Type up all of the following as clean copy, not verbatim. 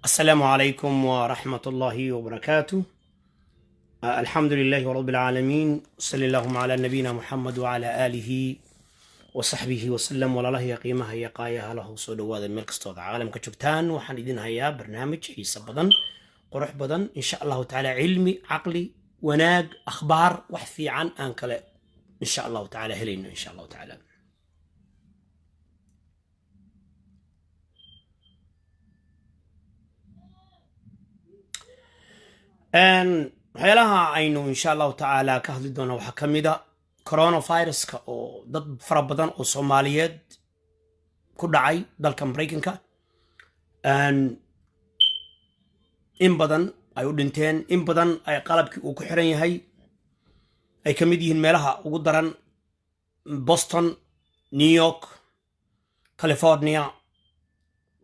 Asalaamu calaykum waraxmat ullaahi wabarakaatu. Alxamdu lilaahi rabbi alcaalamiin, sali allahuma calaa nabiyina Muxamed wacalaa aalihi wa saxbihi wasalam. Walaalahiya qiimaha iyo qaayaha lahu, soo dhawaada meel kastooda caalamka joogtaan. Waxaan idin hayaa barnaamij xiise badan, qurux badan, insha Allahu tacaala, cilmi, caqli, wanaag, akhbaar, wax fiican aan kale insha Allahu tacaala helayno insha Allahu tacaala. Waxyaalaha aynu insha Allahu tacaala ka hadli doona waxaa ka mid a coronaviruska oo dad fara badan oo Soomaaliyeed ku dhacay dalka Maraykanka, in badan ay u dhinteen, in badan ay qalabkii uu ku xiran yahay, ay ka mid yihiin meelaha ugu daran Boston, New York, California,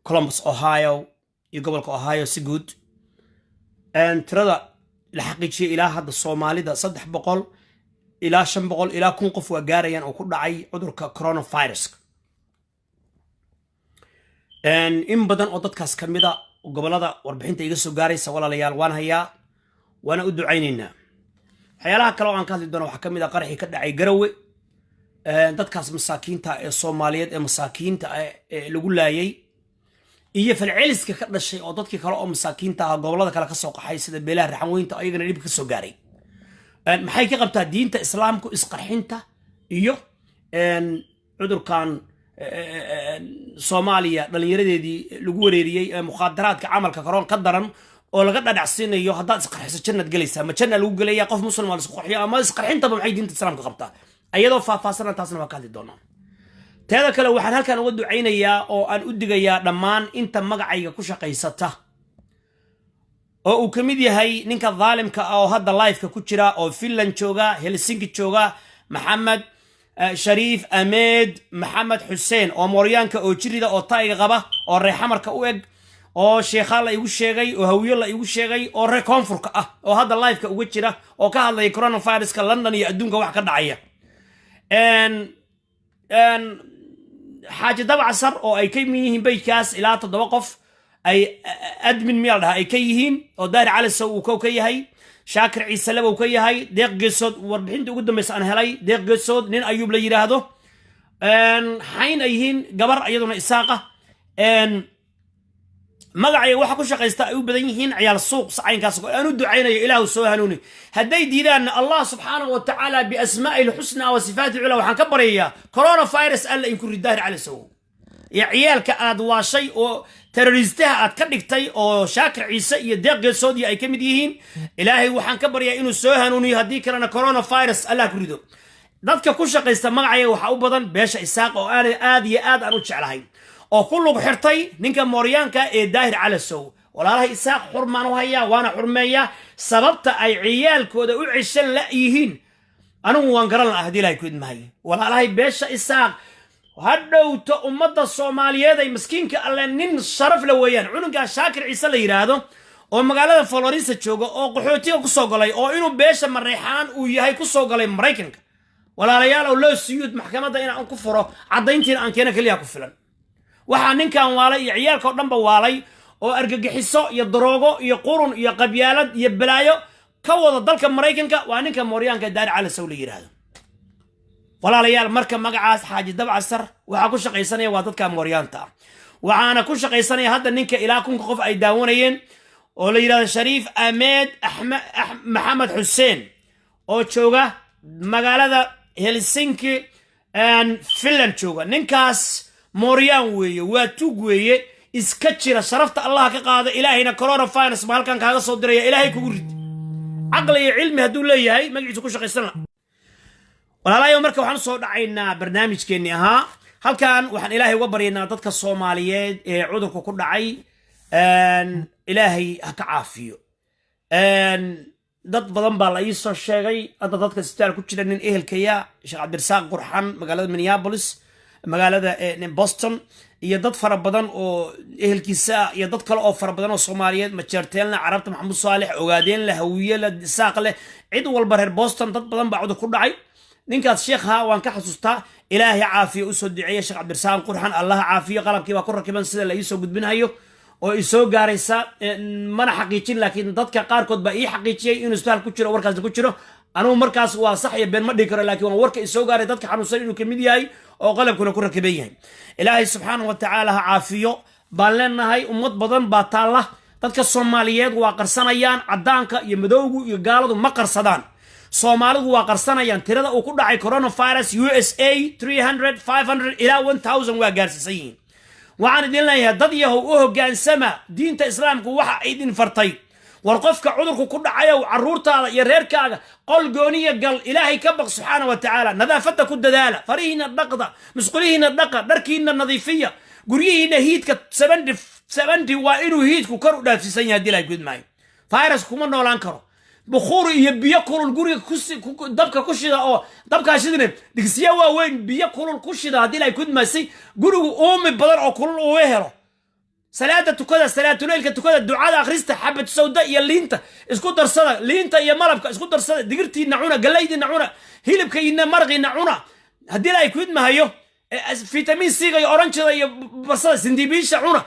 Columbus, Ohio iyo gobolka Ohio si guud. Tirada la xaqiijiyay ilaa hadda Soomaalida 300 ilaa 500 ilaa 1000 qof waa gaarayaan oo ku dhacay cudurka coronavirus. In badan oo dadkaas ka mid a gobolada warbixinta iga soo gaaraysa, walaalayaal, waan hayaa, waana u ducaynaynaa. Waxyaalaha kale oo aan ka hadli doono waxaa ka mid a qaraxii ka dhacay Garowe, dadkaas masaakiinta ee Soomaaliyeed ee masaakiinta ee lagu laayay iyo falceliska ka dhashay oo dadkii kale oo masaakiinta ah gobolada kale ka soo qaxay sida beelaha Raxanweynta ayagana dhib ka soo gaaray. Maxay ka qabtaa diinta Islaamku isqarxinta iyo cudurkan Soomaaliya dhallinyaradeedii lagu wareeriyey ee mukhaadaraadka camalka karoon ka daran oo laga dhadhacsiinayo haddaad isqarxiso jannaad gelaysaa? Ma janna lagu gelaya qof muslim waa la isku qarxiyo ama isqarxintaba maxay diinta Islaamka qabtaa? Ayadoo faahfaahsana taasna waa ka hadli doonaa. Teeda kale, waxaan halkan uga ducaynayaa oo aan u digayaa dhammaan inta magacayga ku shaqaysata oo uu ka mid yahay ninka dhaalimka ah oo hadda liveka ku jira oo Finland jooga, Helsinki jooga, Maxamed Shariif Ameed Maxamed Xuseen oo mooryaanka oo jirida oo tayga qaba oo reexamarka u eg oo sheekhaa la igu sheegay oo hawiyo la igu sheegay oo reer koonfurka ah oo hadda liveka uga jira oo ka hadlaya coronaviruska London iyo adduunka wax ka dhacaya, Xaaji Dabcsar oo ay ka mid yihiin beytkaas ilaa 7 qof ay admin miyaa la dhahaa ay ka yihiin oo Daahir Calisow uu kow ka yahay, Shaakir Ciise Lebow ka yahay, Deeq Geesood, warbixinta ugu dambaysa aan helay Deeq Geesood, nin Ayuub la yidhaahdo, xayn ay yihiin, gabar iyaduna Isaaqa magacay waxa ku shaqaysta ay u badan yihiin ciyaal suuq caynkaas aan u ducaynayo Ilaahu soo hanuuni. Hadday diidaanna, Allah subxaanahu wa tacaala biasmaa'i lxusna wa sifaati cula waxaan ka baryayaa coronavirus Alla inku rid. Daahir Calisow iyo ciyaalka aad waashay oo terroristaha aad ka dhigtay oo Shaakir Ciise iyo Deeq Geesoodii ay ka mid yihiin, Ilaahay waxaan ka baryaa inuu soo hanuuniyo, haddii kalena coronavirus Allah ku rido. Dadka ku shaqaysta magacayga waxaa u badan beesha Isaaq oo aan aad iyo aad aan u jeclahay oo ku lug xirtay ninka mooryaanka ee Daahir Calasow. Walaalaha Isaaq xurmaan u hayaa, waana xurmeeyaa. Sababta ay ciyaalkooda u ceshan la yihiin anigu waan garan lahaa haddii Ilahay ku idmahay. Walaalahay beesha Isaaq, ha dhowto ummadda Soomaaliyeed ay maskiinka Alle nin sharaf la weeyaan. Cunugaa Shaakir Ciise la yidhaahdo oo magaalada Florisa jooga oo qaxootiga kusoo galay oo inuu beesha Mareexaan uu yahay kusoo galay Maraykanka, walaalayaal, oo loo siyuud maxkamadda inaan ku furo caddayntiina aan keena keliya ku filan. Waxaa ninkan waalay iyo ciyaalka oo dhanba waalay oo argagixiso iyo daroogo iyo qurun iyo qabyaalad iyo balaayo ka wada dalka Maraykanka waa ninka mooryaanka Daari Calasow la yidhaahdo. Walaalayaal, marka magacaas Xaaji Dabcasar waxaa ku shaqaysanaya waa dadka mooryaanta ah, waxaana ku shaqaysanaya hadda ninka ilaa 1000ka qof ay daawanayeen oo la yidhahdo Shariif Ameed Maxamed Xuseen oo jooga magaalada Helsinki, Finland jooga. Ninkaas mooryaan weeye, waa tuug weeye. Iska jira, sharafta Allah ka qaada. Ilaahayna coronavirus ba halkan kaaga soo diraya, Ilaahay kugu rid. Caqli iyo cilmi hadduu leeyahay magaciisa ku shaqaysan la. Walaalahayo, marka waxaan usoo dhacaynaa barnaamijkeennii ahaa. Halkan waxaan Ilaahay uga baryaynaa dadka Soomaaliyeed ee cudurka ku dhacay, Ilaahay ha ka caafiyo. Dad badan baa la ii soo sheegay hadda dadka isbitaal ku jira, nin ehelkaya, Sheekh Cabdirasaaq Qurxan, magaalada Minneapolis, magaalada Boston, iyo dad fara badan oo ehelkiisa ah iyo dad kale oo fara badan oo Soomaaliyeed, Majeerteenle, Carabta, Maxamuud Saalix, Ogaadeenle, Hawiye leh, Isaaq leh, cid walba, reer Boston dad badan baa cudur ku dhacay. Ninkaas sheekha waan ka xasuustaa, Ilaahay caafiyo, usoo duceeya Sheekh Cabdirasaaq Qurxan, Allah caafiyo. Qalabkii baa ku rakiban sida la iisoo gudbinhayo. oo isoo gaaraysa, mana xaqiijin, laakiin dadka qaarkood baa ii xaqiijiyey inuu isbitaal ku jiro. Warkaasna ku jiro anugu markaas waa sax iyo been ma dhihi karo, laakiin waa warka isoo gaaray, dadka xanuunsan inuu kamid yahay oo qalabkuna ku rakiban yahay. Ilaahay subxaanahu wa tacaala ha caafiyo baan leenahay. Ummad badan baa taalla. Dadka Soomaaliyeed waa qarsanayaan. Caddaanka iyo madowgu iyo gaaladu ma qarsadaan, Soomaalidu waa qarsanayaan. Tirada uu ku dhacay coronavirus USA 300, 500 ilaa 1000 waa gaarsiisan yihiin. Waxaan idin leeyahay, dad yahow, u hoggaansama diinta Islaamku waxa idin fartay. War qofka cudurku ku dhacayow, caruurtaada iyo reerkaaga qol gooniya gal. Ilaahay ka baq subxaana wa tacaala. Nadaafadda ku dadaala, farihiina dhaqda, musqulihiina dhaqa, dharkiina nadiifiya, guryihiina heatka 70 70 waa inuu heatku kor u dhaafsiisan yahay. Haddii Ilahay gudmaayo, virus kuma noolaan karo. Bukhuur iyo biyo kulul guriga dabka ku shida, oo dabkaa shidine digsiya waaweyn biyo kulul ku shida. Haddii Ilahay gudmaasay, gurigu uumi badan oo kulul uga helo. Salaada tukada, salaatuleylka tukada, ducada akhrista, xabad sawda iyo liinta isku darsada, liinta iyo malabka isku darsada, digirtiina cuna, gallaydiina cuna, hilibkaiina maraqiina cuna. Haddii Ilahay kudmahayo, vitamin C-ga iyo oranjada iyo basada sindibiisha cuna,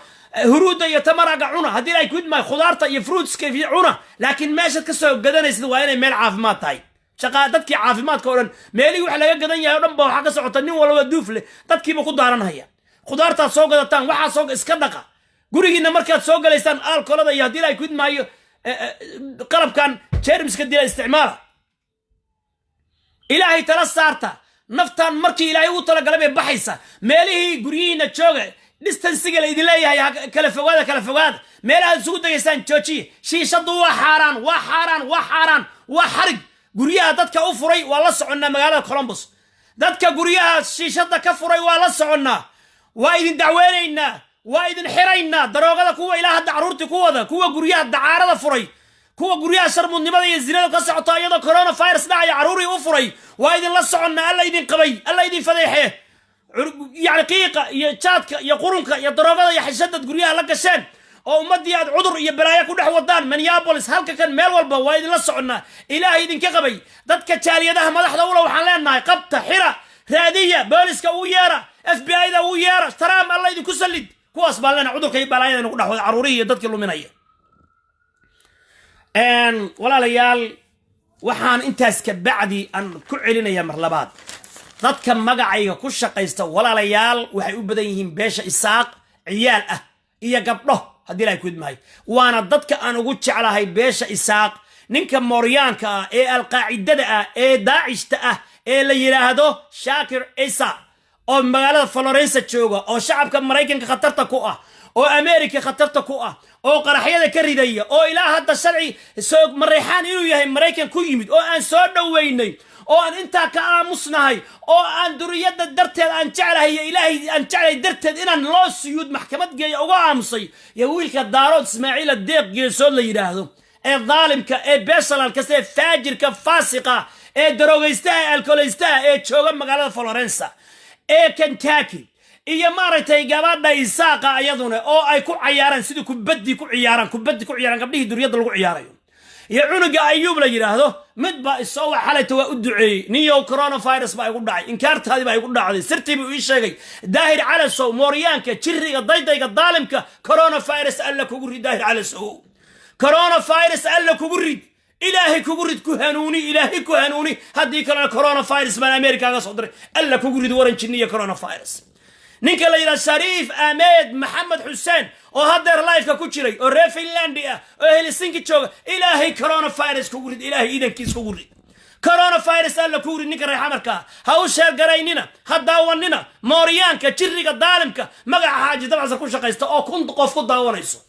huruudda iyo tamaraga cuna. Haddii Ilahay kudmahayo, khudaarta iyo fruitska cuna. Laakiin meeshaad ka soo gadanaysid waa inay meel caafimaad tahay. Shaqaa dadkii caafimaadka o dhan, meelihii wax laga gadan yahay o dhan ba waxaa ka socota nin walba duuf leh, dadkiiba ku daaranhaya. Khudaartaad soo gadataan, waxaa soo iska dhaqa. Gurigiina markaad soo galaysaan, alkolada iyo haddii Ilahay kudmaayo qalabkan jermiska dila isticmaala. Ilaahay tala saarta. Naftan markii Ilaahay ugu talagalay bay baxaysa. Meelihii guryihiina jooga, distancega la idin leeyahay, kala fogaada, kala fogaada. Meelahaad isugu degaysaan joojiya. Shiishadu waa xaaraan, waa xaaraan, waa xaaraan, waa xarig. Guryaha dadka u furay waa la soconnaa. Magaalada Columbus dadka guryaha shiishada ka furay waa la soconnaa, waa idin dacweynaynaa, waa idin xiraynaa. Daroogada kuwa ilaa hadda carruurtii ku wada, kuwa guryaha dacaarada furay, kuwa guryaha sharmudnimada iyo zinada ka socota iyadoo coronavirus dhacaya carruurii u furay, waa idinla soconnaa. Alla idin qabay, Alla idin fadeexee. Yani qiiqa iyo jaadka iyo qurunka iyo daroogada iyo xishadad guryaha la gasheen oo ummaddii aad cudur iyo balaayo ku dhex wadaan, Minneapolis, halka kan, meel walba waa idinla soconnaa. Ilaahay idinka qabay. Dadka jaaliyadaha madaxda ula waxaan leenahay: qabta, xira, raadiya, booliska ugu yeera, FBI da ugu yeera, Trump Alla idinku sallid. Kuwaas baan leenahay, cudurka iyo balaayada nagu dhex wada, carruurihii iyo dadkii luminaya. Walaalayaal, waxaan intaas ka bacdi aan ku celinaya mar labaad dadka magacayga ku shaqaysta. Walaalayaal, waxay u badan yihiin beesha Isaaq, ciyaal ah iyo gabdho. Haddii Ilahay kudmahay, waana dadka aan ugu jeclahay beesha Isaaq. Ninka mooryaanka ah ee Alqaacidada ah ee Daacishta ah ee la yidhaahdo Shaakir Isa oo magaalada Florensa jooga, oo shacabka Maraykanka khatarta ku ah, oo Amerika khatarta ku ah, oo qaraxyada ka ridaya, oo ilaa hadda sharci soo Mareexaan inuu yahay Maraykan ku yimid, oo aan soo dhoweynay, oo aan intaa ka aamusnahay, oo aan duriyadda darteed aan jeclahay iyo Ilaahay aan jeclahay darteed inaan loo suyuud maxkamad geeya uga aamusay, iyo wiilka Daarood Ismaaciila Deeq Geesood la yidhaahdo ee daalimka ee beeshalal kasta ee faajirka faasiqa ee darogaystaha ee alkooleystaha ee jooga magaalada Florensa ee Kentucky, iyo maaragtay gabadha Isaaqa iyaduna oo ay ku cayaaraan sidii kubaddii ku ciyaaraan, kubaddi ku ciyaaraan, gabdhihii duriyadda lagu ciyaarayo, iyo cunuga Ayuub la yidhaahdo. Mid baa isoo wa xalayta, waa u duceeyey: "Niyow, coronavirus baa igu dhacay, inkaartaadii baa igu dhacday." Sirtii buu ii sheegay. Daahir Calasow, mooryaanka, jiriga, daydayga, daalimka, coronavirus Alla kugu rid. Daahir Calasow, coronavirus Alla kugu rid, Ilaahay kugu rid, ku hanuuni, Ilaahay ku hanuuni. Haddii kalena coronavirus baan Amerikaaga soo diray. Alla kugu rid waran jinni iyo coronavirus. Ninka la yidhaha Shariif Ahmed Maxamed Xuseen oo haddeer liveka ku jiray, oo reer Finlandi ah oo Helsinki jooga, Ilaahay coronavirus kugu rid, Ilaahay iidankiis kugu rid, coronavirus Alla kugu rid. Ninka reer Xamarkaa ha u share garaynina, ha daawanina. Mooryaanka, jiriga, daalimka magaca Xaaji Dabcasar ku shaqaysta oo 1000 qof ku daawanayso,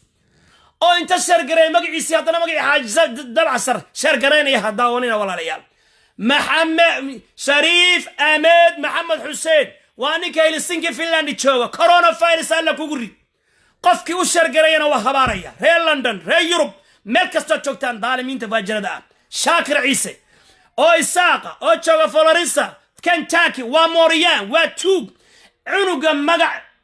oo inta share gareeya magaciisii haddana magacii Xaaji Dabcasar share garaynaya, ha daawanina, walaalayaal. Maxamed Shariif Ahmed Maxamed Xuseen waa ninka Helsinki, Finland jooga. Coronavirus Alla kugu rid. Qofkii u share garayana waa habaaraya. Reer London, reer Yurub, meel kastood joogtaan, daalimiinta faajirada ah, Shaakir Ciise oo Isaaqa oo jooga Florisa, Kentucky, waa mooryaan, waa tuug. Cunuga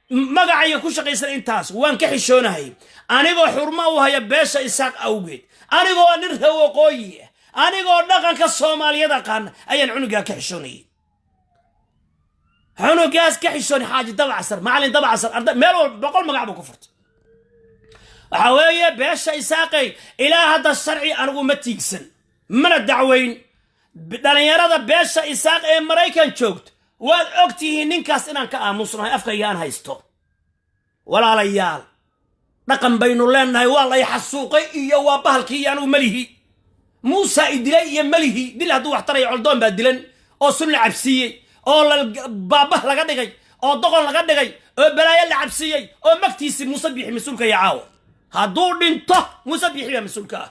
magacayga ku shaqaysan, intaas waan ka xishoonahay, anigoo xurmo u haya beesha Isaaq awgeed, anigoo nin reer waqooyi ah, anigoo dhaqanka Soomaaliyad aqaana, ayaan cunugaa ka xishoonayay, cunugaas ka xishoonay. Xaaji Dabacasar, Macalin Dabacasar, arda meel walba 100 magac buu ku furtay. Waxaa weeye, beesha Isaaqay, ilaa hadda sharci anigu ma tiigsan, mana dacweyn. Dhalinyarada beesha Isaaq ee Maraykan joogto, waad og tihiin ninkaas inaan ka aamusnahay, afkayga aan haysto. Walaalayaal, dhaqan baynu leenahay. Waa lay xasuuqay iyo waa bahalkii iyo anigu melihi, Muusa i dilay iyo melihi. Dil hadduu wax taraya, Coldoon baa dilan oo sun la cabsiiyey oo baabah laga dhigay oo doqon laga dhigay oo balaayo la cabsiiyey oo magtiisii Muuse Biixi mas-uulka iyo caawa. Hadduu dhinto, Muuse Biixi baa mas-uulka ah.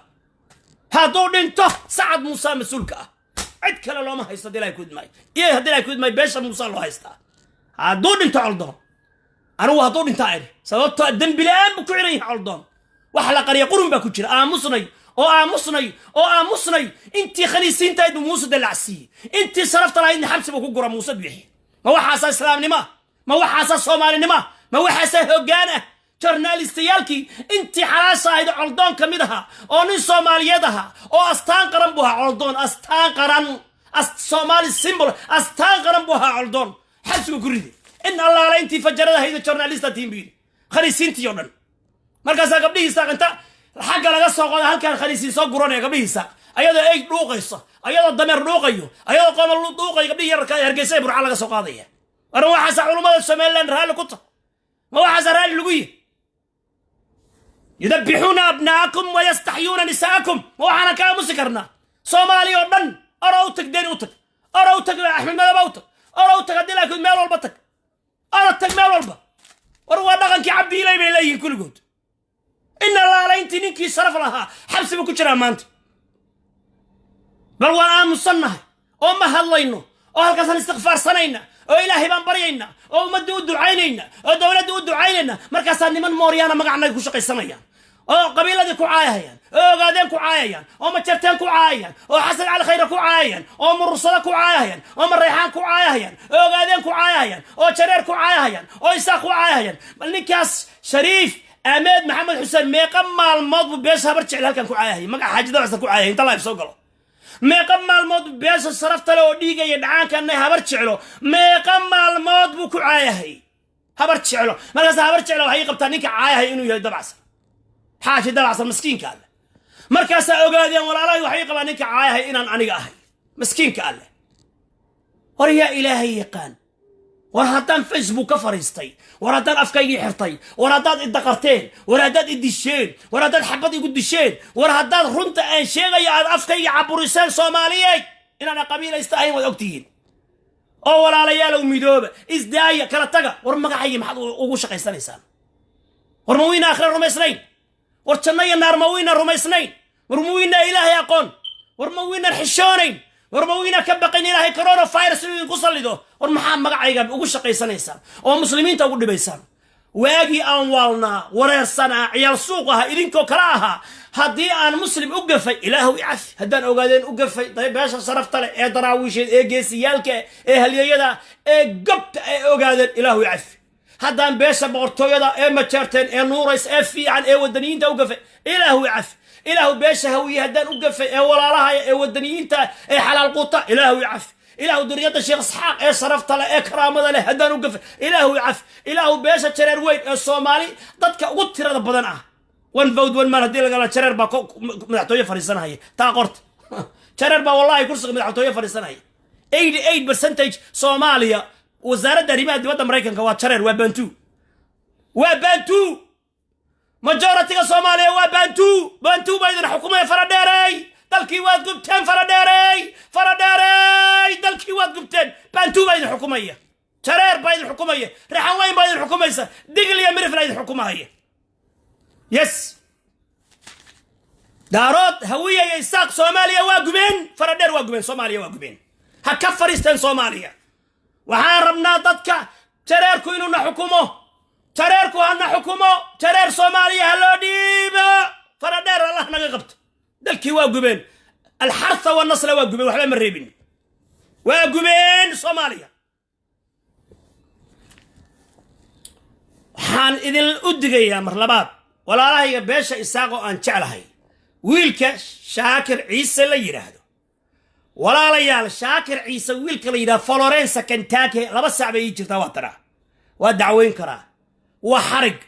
Hadduu dhinto, Sacad Muusa mas-uulka ah. Cid kale looma haysto. Hadii Ilahay ku idmaayo iyo haddii Ilahay ku idmaayo, beesha Muusa loo haystaa hadduu dhinto Coldoon. Anigu hadduu dhintaa idhi, sababtoo dembi la-aan buu ku xiran yahay Coldoon. Wax la qariya qurun baa ku jira. Aamusnay oo aamusnay oo aamusnay. Intii khaniisiintahayd buu Muuse dallacsiiyey, intii sharafta lahaydna xabsi buu ku gura Muuse Biixi. Ma waxaasaa islaamnimo? Ma waxaasaa soomaalinimo? Ma waxaasaa hoggaan ah? Journalistayaalkii intii xalaasha ahayd, Coldoon ka mid ahaa oo nin Soomaaliyeed ahaa oo astaan qaran buu ahaa Coldoon, astaan qaran, Soomaali symbol, astaan qaran buu ahaa Coldoon, xabsigu ku riday. In allaala intii fajarada hayda journalista tiin buu yidhi, khaniisiintii oo dhan. Markaasaa gabdhihiisa inta xagga laga soo qoda halkaan khaniisiin soo guranaya gabdhihiisa, ayadoo ey dhuuqayso, ayadoo dameer dhuuqayo, ayadoo qomal dhuuqayo, gabdhihii yararka ee Hargeysa ee Burca laga soo qaadaya. Waran, waxaasa culummada Somaliland raalli ku tah? Ma waxaasa raalli lagu yihi? يذبحون أبناءكم ويستحيون نساءكم. Ma waxaana ka aamusi karnaa? Soomaaliya oo dhan oro u tag, Deni u tag, oro u tag, Axmed Madaba u tag, oro u tag, haddii laakiin meel walba tag, oro tag meel walba. War waa dhaqankii Cabdiilay bay leeyihiin kulligood. In allaala intii ninkii sharaf lahaa xabsi buu ku jiraa maanta. Bal waan aamusannahay oo ma hadlayno oo halkaasaan istikfaarsanayna oo Ilaahay baan baryayna oo ummadda u ducaynayna oo dowladda u ducaynayna. Markaasaa niman mooryaana magacnaga ku shaqaysanayaan oo qabiiladii ku caayahayaan oo Ogaadeen ku caayayaan oo Majarteen ku caayayaan oo Xasan Cali Khayre ku caayayaan oo Murursado ku caayahayaan oo Mareexaan ku caayahayaan oo Ogaadeen ku caayahayaan oo Jareer ku caayahayaan oo Isaaq ku caayahayaan. Bal ninkaas Shariif Ahmed Maxamed Xuseen meeqa maalmood buu beesha Habar Jecel halkan ku caayahayay, magaca Xaaji Dabacsan ku caayahaya, inta live soo galo? Meeqa maalmood buu beesha sharafta leh oo dhiigaya dhacaankanay Habar Jeclo, meeqa maalmood buu ku caayahay Habar Jeclo? Markaas Habar Jeclo waxay qabtaa ninka caayahay inuu yahay Dabacsan, Xaaji Dabacsan, maskiinka Alleh. Markaasaa ogaadeen walaalahay waxay qabaan ninka caayahay inaan aniga ahay, maskiinka Alleh. War yaa Ilaahay yaqaan, war haddaan Facebook ka fadhiistay, war haddaan afkaygii xirtay, war haddaad idaqarteen, war haddaad idisheen, war haddaad xabad igu disheen, war haddaad runta aan sheegayo aad afkaygii caburiseen, Soomaaliyeed, inaan qabiilaysta ahayn waad ogtihiin. Oo walaalayaalow, midooba, isdaaya, kala taga. War magacaygii maxaad ugu shaqaysanaysaan? War ma weyna aakhira rumaysnayn? War janno iyo naar ma weyna rumaysnayn? War ma weyna Ilaahay aqoon? War ma weynan xishoonayn? War ma weyna ka baqayn Ilaahay coronavirus inuu idinku sallido? War maxaa magacayga ugu shaqaysanaysaan oo muslimiinta ugu dhibaysaan? Waagii aan waalnaa, wareersanaa, ciyaal suuq ahaa, idinkoo kale ahaa, haddii aan muslim u gafay, Ilaahu i cafi. Haddaan Ogaadeen u gafay, beesha sharafta leh ee Daraawiisheed ee geesiyaalka ee halyeyada ee gobta ee Ogaadeen, Ilaahu i cafi. Haddaan beesha boqortooyada ee Majeerteen ee nuurays ee fiican ee wadaniyiinta u gafay, Ilaahu i cafi. Ilaahu, beesha Hawiye haddaan u gafay ee walaalahaya ee wadaniyiinta ee xalaal quuta, Ilaahu i cafi. Ilaahu, duriyadda Sheekh Isxaaq ee sharafta leh ee karaamada leh haddaan u gafay, Ilaahu i cafi. Ilaahu, beesha Jareer Weyn ee Soomaali dadka ugu tirada badan ah, one vote one man haddii lagala, Jareer baa madaxtooye fadhiisanaya. Taa qorta, Jareer baa wallahi kursiga madaxtooye fadhiisanaya. 88% Soomaaliya, wasaaradda arrimaha dibadda Maraykanka waa Jareer, waa Bantu, waa Bantu. Majority-ga Soomaaliya waa Bantu. Bantu baa idin xukumaya. Faradheerey, dalkii waad gubteen. Faradheerey, faradheerey, dalkii waad gubteen. Bantu baa idin xukumaya, Jareer baa idin xukumaya, Raxan Weyn baa idin xukumaysa, Digl iyo Mirifla idin xukumahaya. Yes, Daarood, Hawiya iyo Isaaq Soomaaliya waa gubeen. Faradheer waa gubeen, Soomaaliya waa gubeen. Ha ka fadhiisteen Soomaaliya. Waxaan rabnaa dadka Jareerku inuu na xukumo. Jareerku hana xukumo. Jareer Soomaaliya ha loo dhiibo. Faradheer Allah naga qabto. Dalkii waa gubeen. الحرث والنسل waa gubeen, waxba ma reebin, waa gubeen Soomaaliya. Waxaan idin u digayaa mar labaad, walaalahayga beesha Isaaq oo aan jeclahay, wiilka Shaakir Ciise la yidhaahdo. Walaalayaal, Shaakir Ciise wiilka la yidhahdo, Florence, Kentucky, 2 saac bay ii jirtaa. Waa taraa, waa dacweyn karaa, waa xarig.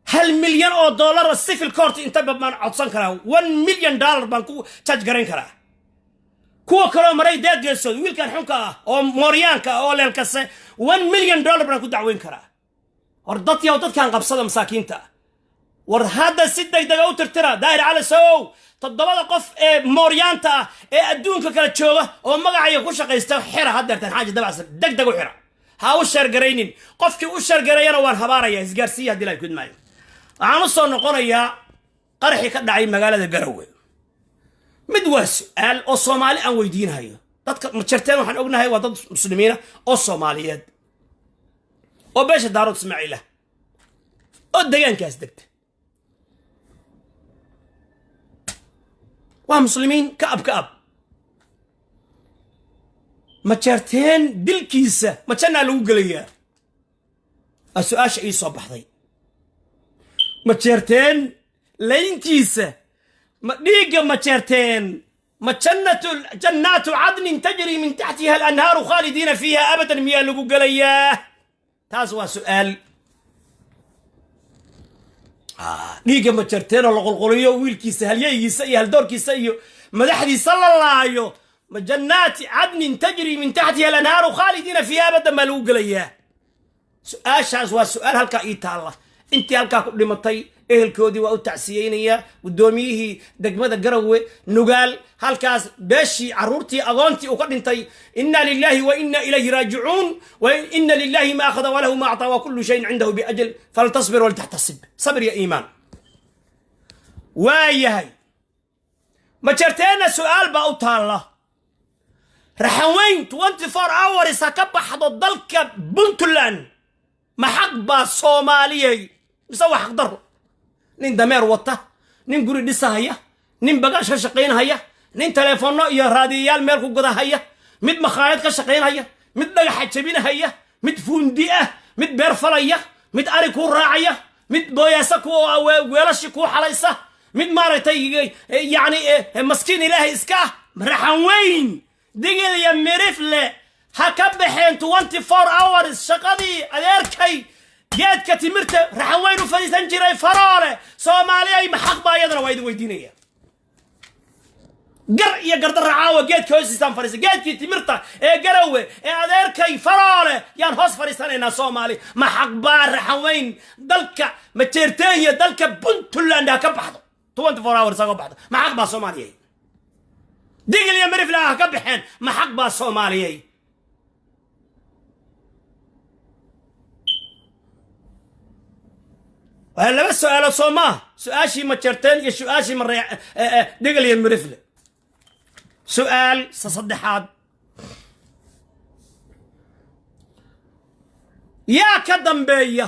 $1 milyan civil court inta baan codsan karaa. $1 million baan ku charge garayn karaa. Kuwa kaloo maray deed geesood, wiilkan xunka ah oo mooryaanka ah oo leelkase, $1 million baan ku dacweyn karaa. War dadyaw, dadkan qabsada masaakiinta ah. War hadda si degdega u tirtira Daahir Cali Sow, toddobada qof ee mooryaanta ah ee adduunka kala jooga oo magacaya ku shaqaysta. Xira haddeertan Xaaji Dabacsan, deg deg u xira. Ha u share garaynin. Qofkii u share gareeyana waan habaaraya. Isgaarsiiya haddii la kudmaayo. Waxaan u soo noqonayaa qaraxii ka dhacay magaalada Garowe. Mid waa su-aal oo Soomaali aan weydiinahayo. Dadka Majarteen waxaan ognahay waa dad muslimiina oo Soomaaliyeed oo beesha Daarood Ismaaciilah oo degaankaas degta. Waa muslimiin ka ab ka ab. Majeerteen dilkiisa ma jannaa lagu gelayaa? Waa su-aasha ii soo baxday. Majeerteen layntiisa ma dhiigga majeerteen ma jannatu jannaatu cadnin tajri min taxtiha alanhaaru khaalidiina fiiha abadan miyaa lagu gelayaa? Taas waa su-aal. Dhiigga majarteenoo la qulquliyo, wiilkiisa, halyeygiisa iyo haldoorkiisa iyo madaxdiisa la laayo, ma jannaati cadnin tajri min taxtiha alanhaaru khaalidiina fiiha abadan baa lagu gelayaa? Su-aashaas waa su-aal halkaa ii taalla. Intii halkaa ku dhimatay ehelkoodii waa u tacsiyeynayaa. Guddoomiyihii degmada Garowe Nugaal, halkaas beeshii, carruurtii, agoontii uu ka dhintay, inna lillahi wa inna ilayhi raajicuun. Wa ina lillahi ma akhada walahu ma actaa wa kullu shayin cindahu biajal, faltasbir waltaxtasib. Sabr ya iimaan. Waa yahay, majarteenna su-aal baa u taalla. Raxanweyn 24 hours ha ka baxdo dalka Puntland, ma xaq baa Soomaaliyey mise waa xaq daro? Nin dameer wata, nin guri dhisahaya, nin bagaash ka shaqaynhaya, nin teleefonno iyo raadiyayaal meel ku gadahaya, mid makhaayad ka shaqaynhaya, mid dhagaxa jebinahaya, mid fuundi ah, mid beer falaya, mid ari kuu raacaya, mid booyaasa ku weelashi kuu xalaysa, mid maaragtay yacni maskiin Ilaahay iska ah. Raxan weyn, Digil iyo Mirifle ha ka baxeen 24 hours shaqadii adeerkay geedka timirta Raxan weyn u fadhiisan jiray Faroole. Soomaaliyay, ma xaq baa? Iyadana waa idin weydiinaya. Gar iyo gardarra caawa geedka hoostiisaan fadhiista, geedkii timirta ee Garowe ee adeerkay Faroole yaan hoos fadhiisanaynaa. Soomaali, ma xaq baa Raxan weyn dalka Majeerteenya, dalka Puntland ha ka baxdo 24 hours, ha ka baxdo, ma xaq baa Soomaaliyay? Digil iyo Mirifle ha ka baxeen, ma xaq baa Soomaaliyay? Waa laba su-aalood, soo maaha? Su-aashii Majarteen iyo su-aashii maree Digil iyo Mirifle. Su-aal sa saddexaad: yaa ka dambeeya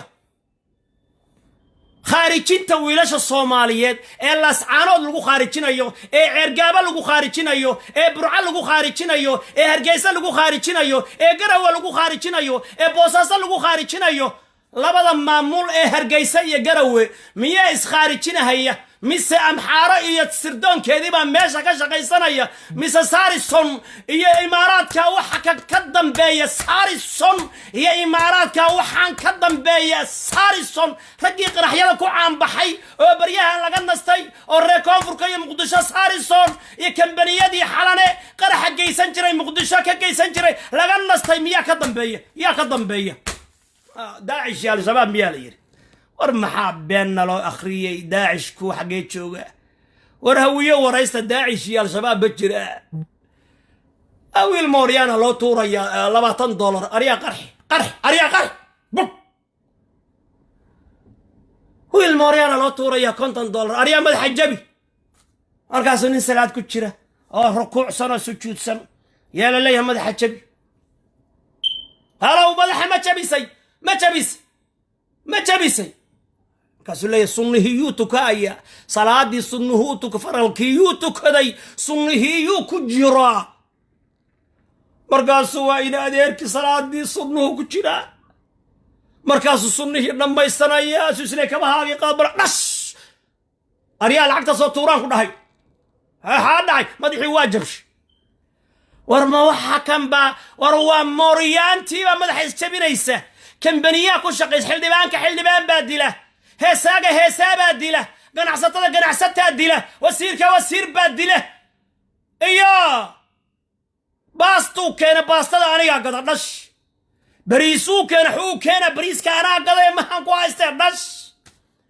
khaarijinta wiilasha Soomaaliyeed ee Laascaanood lagu khaarijinayo, ee Ceergaabo lagu khaarijinayo, ee Burco lagu khaarijinayo, ee Hargeysa lagu khaarijinayo, ee Garawe lagu khaarijinayo, ee Boosaaso lagu khaarijinayo? Labada maamul ee Hargeysa iyo Garawe miyaa iskhaarijinahaya, mise Amxaaro iyo sirdoonkeedii baa meesha ka shaqaysanaya, mise Sarison iyo Imaaraadka waxa ka dambeeya? Sarison iyo Imaaraadka waxaan ka dambeeya. Sarison, raggii qaraxyada ku caanbaxay oo baryahan laga nastay oo reer koonfurka iyo Muqdisho, Sarison iyo kambaniyadii Xalane qaraxa geysan jiray, Muqdisho ka geysan jiray, laga nastay, miyaa ka dambeeya? Yaa ka dambeeya? Daacish iyo Al-Shabaab miyaa la yidhi? War maxaa beenna loo akhriyey? Daacishku xaggee jooga? War Hawiyo waraysta, Daacish iyo Al-Shabaab ma jira. Wiil mooryaana loo tuurayaa $20, aryaa qarxi, qarxi, aryaa qarxi, bug. Wiil mooryaana loo tuurayaa $50, aryaa madaxa jabi. Markaasuu nin salaad ku jira oo rukuucsan oo sujuudsan yaa la leeyahay madaxa jabi. Halow, madaxa ma jabisay? Ma jabisay? Ma jabisay? Markaasuu leeyahay sunnihiyuu tukaaya, salaadii sunnuhuu tuka, faralkiiyuu tukaday, sunnihiyuu ku jiraa. Markaasuu waa ina adeerkii salaadii sunnuhu ku jiraa. Markaasuu sunnihii dhammaysanaya, suu isle kabahaagii qaadbara, dhash, aryaa lacagta soo tuuraan ku dhahay. Maxaa dhacay? Madaxii waa jabshay. War ma waxa kan baa? War waa mooryaantiibaa madaxa isjabinaysa. Kambaniyaa ku shaqaysa. Xildhibaanka xildhibaan baa dila. Heesaaga heesaabaa dila, ganacsatada ganacsataa dila, wasiirka wasiir baa dila. Iyo baastuu keena, baastada anigaa gada, dhash. Bariisuu keena, xuu keena, bariiska anaa gadae, maxaan ku haystee? Dhash.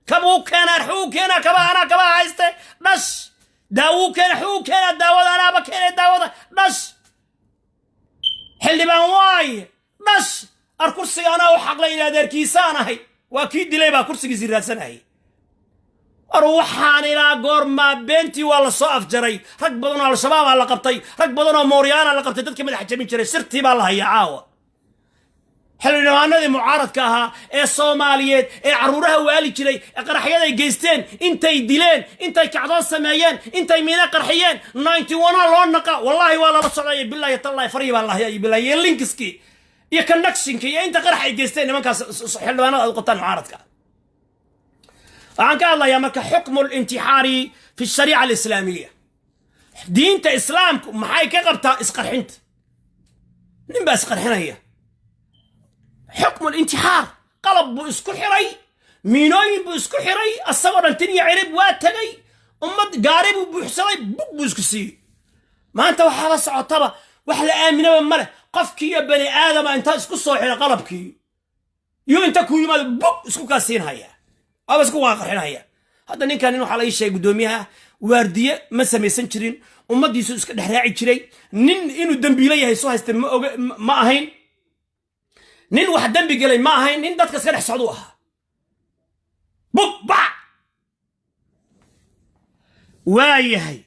Kabuu keenaa, xuu keenaa, kaba anaa kaba hayste, dhash. Daawuu keena, xuu keenaa, daawada anaaba keenay daawada, dhash. Xildhibaan waaye, dhash. Ar kursiga anaa u xaqlay, in adeerkiisaan ahay, waa kii dilay baa kursigiisii raadsanayay. War waxaan ilaa goormaa? Beentii waa la soo afjaray. Rag badan oo Al-Shabaabaa la qabtay, rag badan oo Mooryaana la qabtay, dadkii madaxa jabin jiray sirtii baa la hayaa caawa. Xildhibaanadii mucaaradka ahaa ee Soomaaliyeed ee carruuraha waali jiray ee qaraxyaday geysteen, intay dileen, intay kacdoon sameeyeen, intay miina qarxiyeen, 91 loo naqa. Wallaahi waa lala socday, bilahi tallahi, faryi baa la hayaa, bilahi, iyo linkskii iyo connectionkii iyo inta qarax ay geysteen nimankaas xildhibaanada aad u qabtaan mucaaradka. Waxaan ka hadlayaa marka حكم الانتحار في الشريعة الإسلامية. Diinta Islaamku maxay ka qabtaa isqarxinta? Nin baa isqarxinaya. حكم الانتحار, qalab buu isku xiray, miinooyin buu isku xiray, asagoo dhan tin iyo cirib waa tegay, ummad gaari buu buuxsaday, bug buu isku siiyey. Maanta waxaaba socotaba wax la aaminaba ma leh. Qofkiiyo bani aadama intaa isku soo xiray qalabkii iyo inta ku yimaado, bug isku kaa siinhaya, waaba isku waa qarxinhaya. Hadda ninkan nin waxaa la ii sheegay guddoomiyaha waardiye ma samaysan jirin, ummaddiisu iska dhex raaci jiray. Nin inuu dembiilo yahay soo haysta ma oga, ma ahayn nin wax dembi gelay, ma ahayn nin dadka iska dhex socduu ahaa. Bug bac waa yahay.